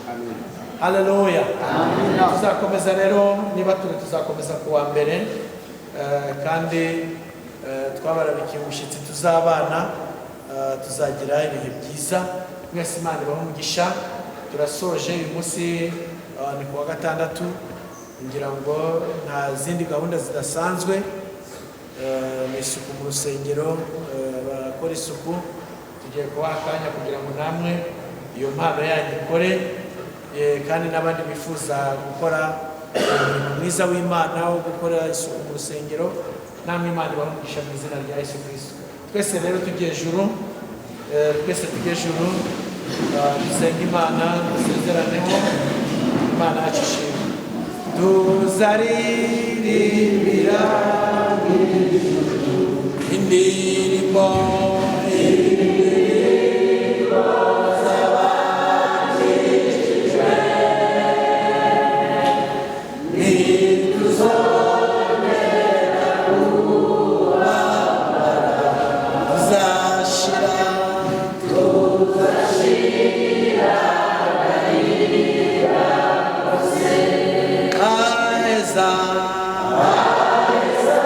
[SPEAKER 8] Haleluya. Tuzakomeza rero niba turi, tuzakomeza ku wa mbere, kandi twabarabikiye umushyitsi tuzabana, tuzagira ibihe byiza. Mwese Imana ibahe umugisha. Turasoje uyu munsi, ni ku wa gatandatu, ngira ngo nta zindi gahunda zidasanzwe. Ni isuku mu rusengero, barakora isuku. Tugiye kubaha akanya kugira ngo namwe iyo mpano yanyu ikore, kandi n'abandi bifuza gukora umurimo mwiza w'Imana wo gukora isuku mu rusengero, namwe Imana ibahe umugisha mu izina rya Yesu Kristo. Twese rero tugiye ejuru, twese tujye ejuru, dusenge Imana, dusezeraneho. Imana yacu ishimwe. Tuzaririmbira
[SPEAKER 1] Indirimbo, indirimbo z'abakijijwe, ntituzongera kubabara, tuzashira, tuzashira agahinda kose. Aheza, aheza,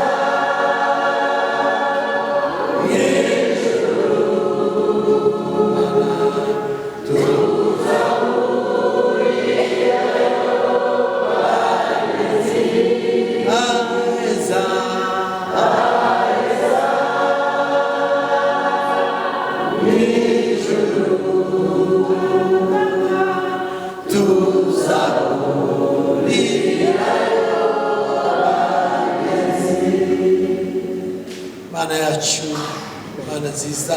[SPEAKER 1] tuzahurirayo abagenzi. Mana yacu, Mana nziza,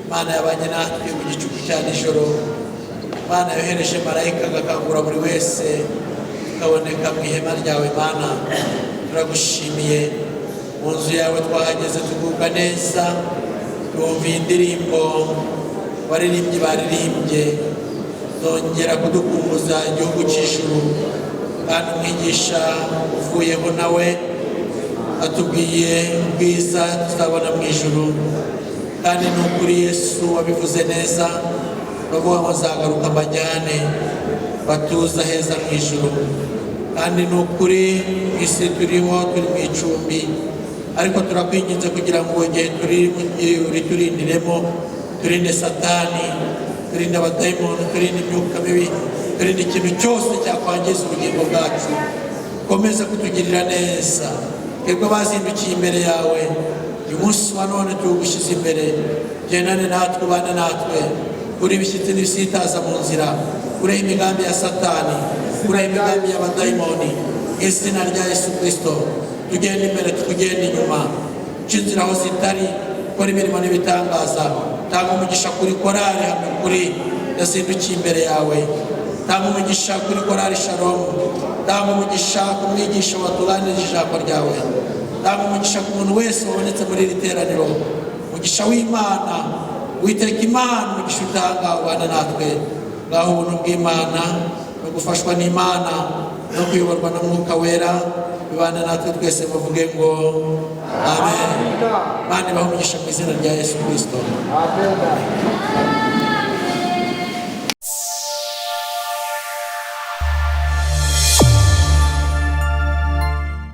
[SPEAKER 1] Mana yabanye natwe mu gicuku cya nijoro, Mana yohereje marayika agakangura buri wese tukaboneka mu ihema ryawe. Mana, turagushimiye. Mu nzu yawe twahageze tugubwa neza, twumva indirimbo abaririmbyi baririmbye zongera kudukumbuza igihugu cy'ijuru, kandi umwigisha uvuyeho nawe atubwiye ubwiza tuzabona mu ijuru. Kandi ni ukuri Yesu wabivuze neza, uravuga ngo nzagaruka mbajyane batuza heza mu ijuru. Kandi ni ukuri mu isi turiho turi mu icumbi, ariko turakwinginze kugira ngo igihe turi uriturindiremo, turinde Satani, turinde abadayimoni, turinde imyuka mibi, turinde ikintu cyose cyakwangiza ubugingo bwacu. Ukomeze kutugirira neza twebwe bazindukiye imbere yawe. Uyu munsi wa none tuwugushyize imbere, gendane natwe, ubane natwe, kuri ibishyitsi n'ibisitaza mu nzira, kureho imigambi ya Satani, kureho imigambi y'abadayimoni, mu izina rya Yesu Kirisito. Tugende imbere, tukugende inyuma, uca inzira aho zitari, ukora imirimo n'ibitangaza. Tanga umugisha kuri korari hano kuri yazindukiye imbere yawe, tanga umugisha kuri korari Shalomu, tanga umugisha ku mwigisha watuganirije ijambo ryawe, tanga umugisha ku muntu wese wabonetse muri iri teraniro. Umugisha w'Imana, witeka Imana, umugisha utanga ubana natwe. Ngaho ubuntu bw'Imana no gufashwa n'Imana no kuyoborwa na Mwuka Wera bibana natwe twese. Muvuge ngo amen. Imana ibahe umugisha mu izina rya Yesu Kirisito.
[SPEAKER 2] Amen.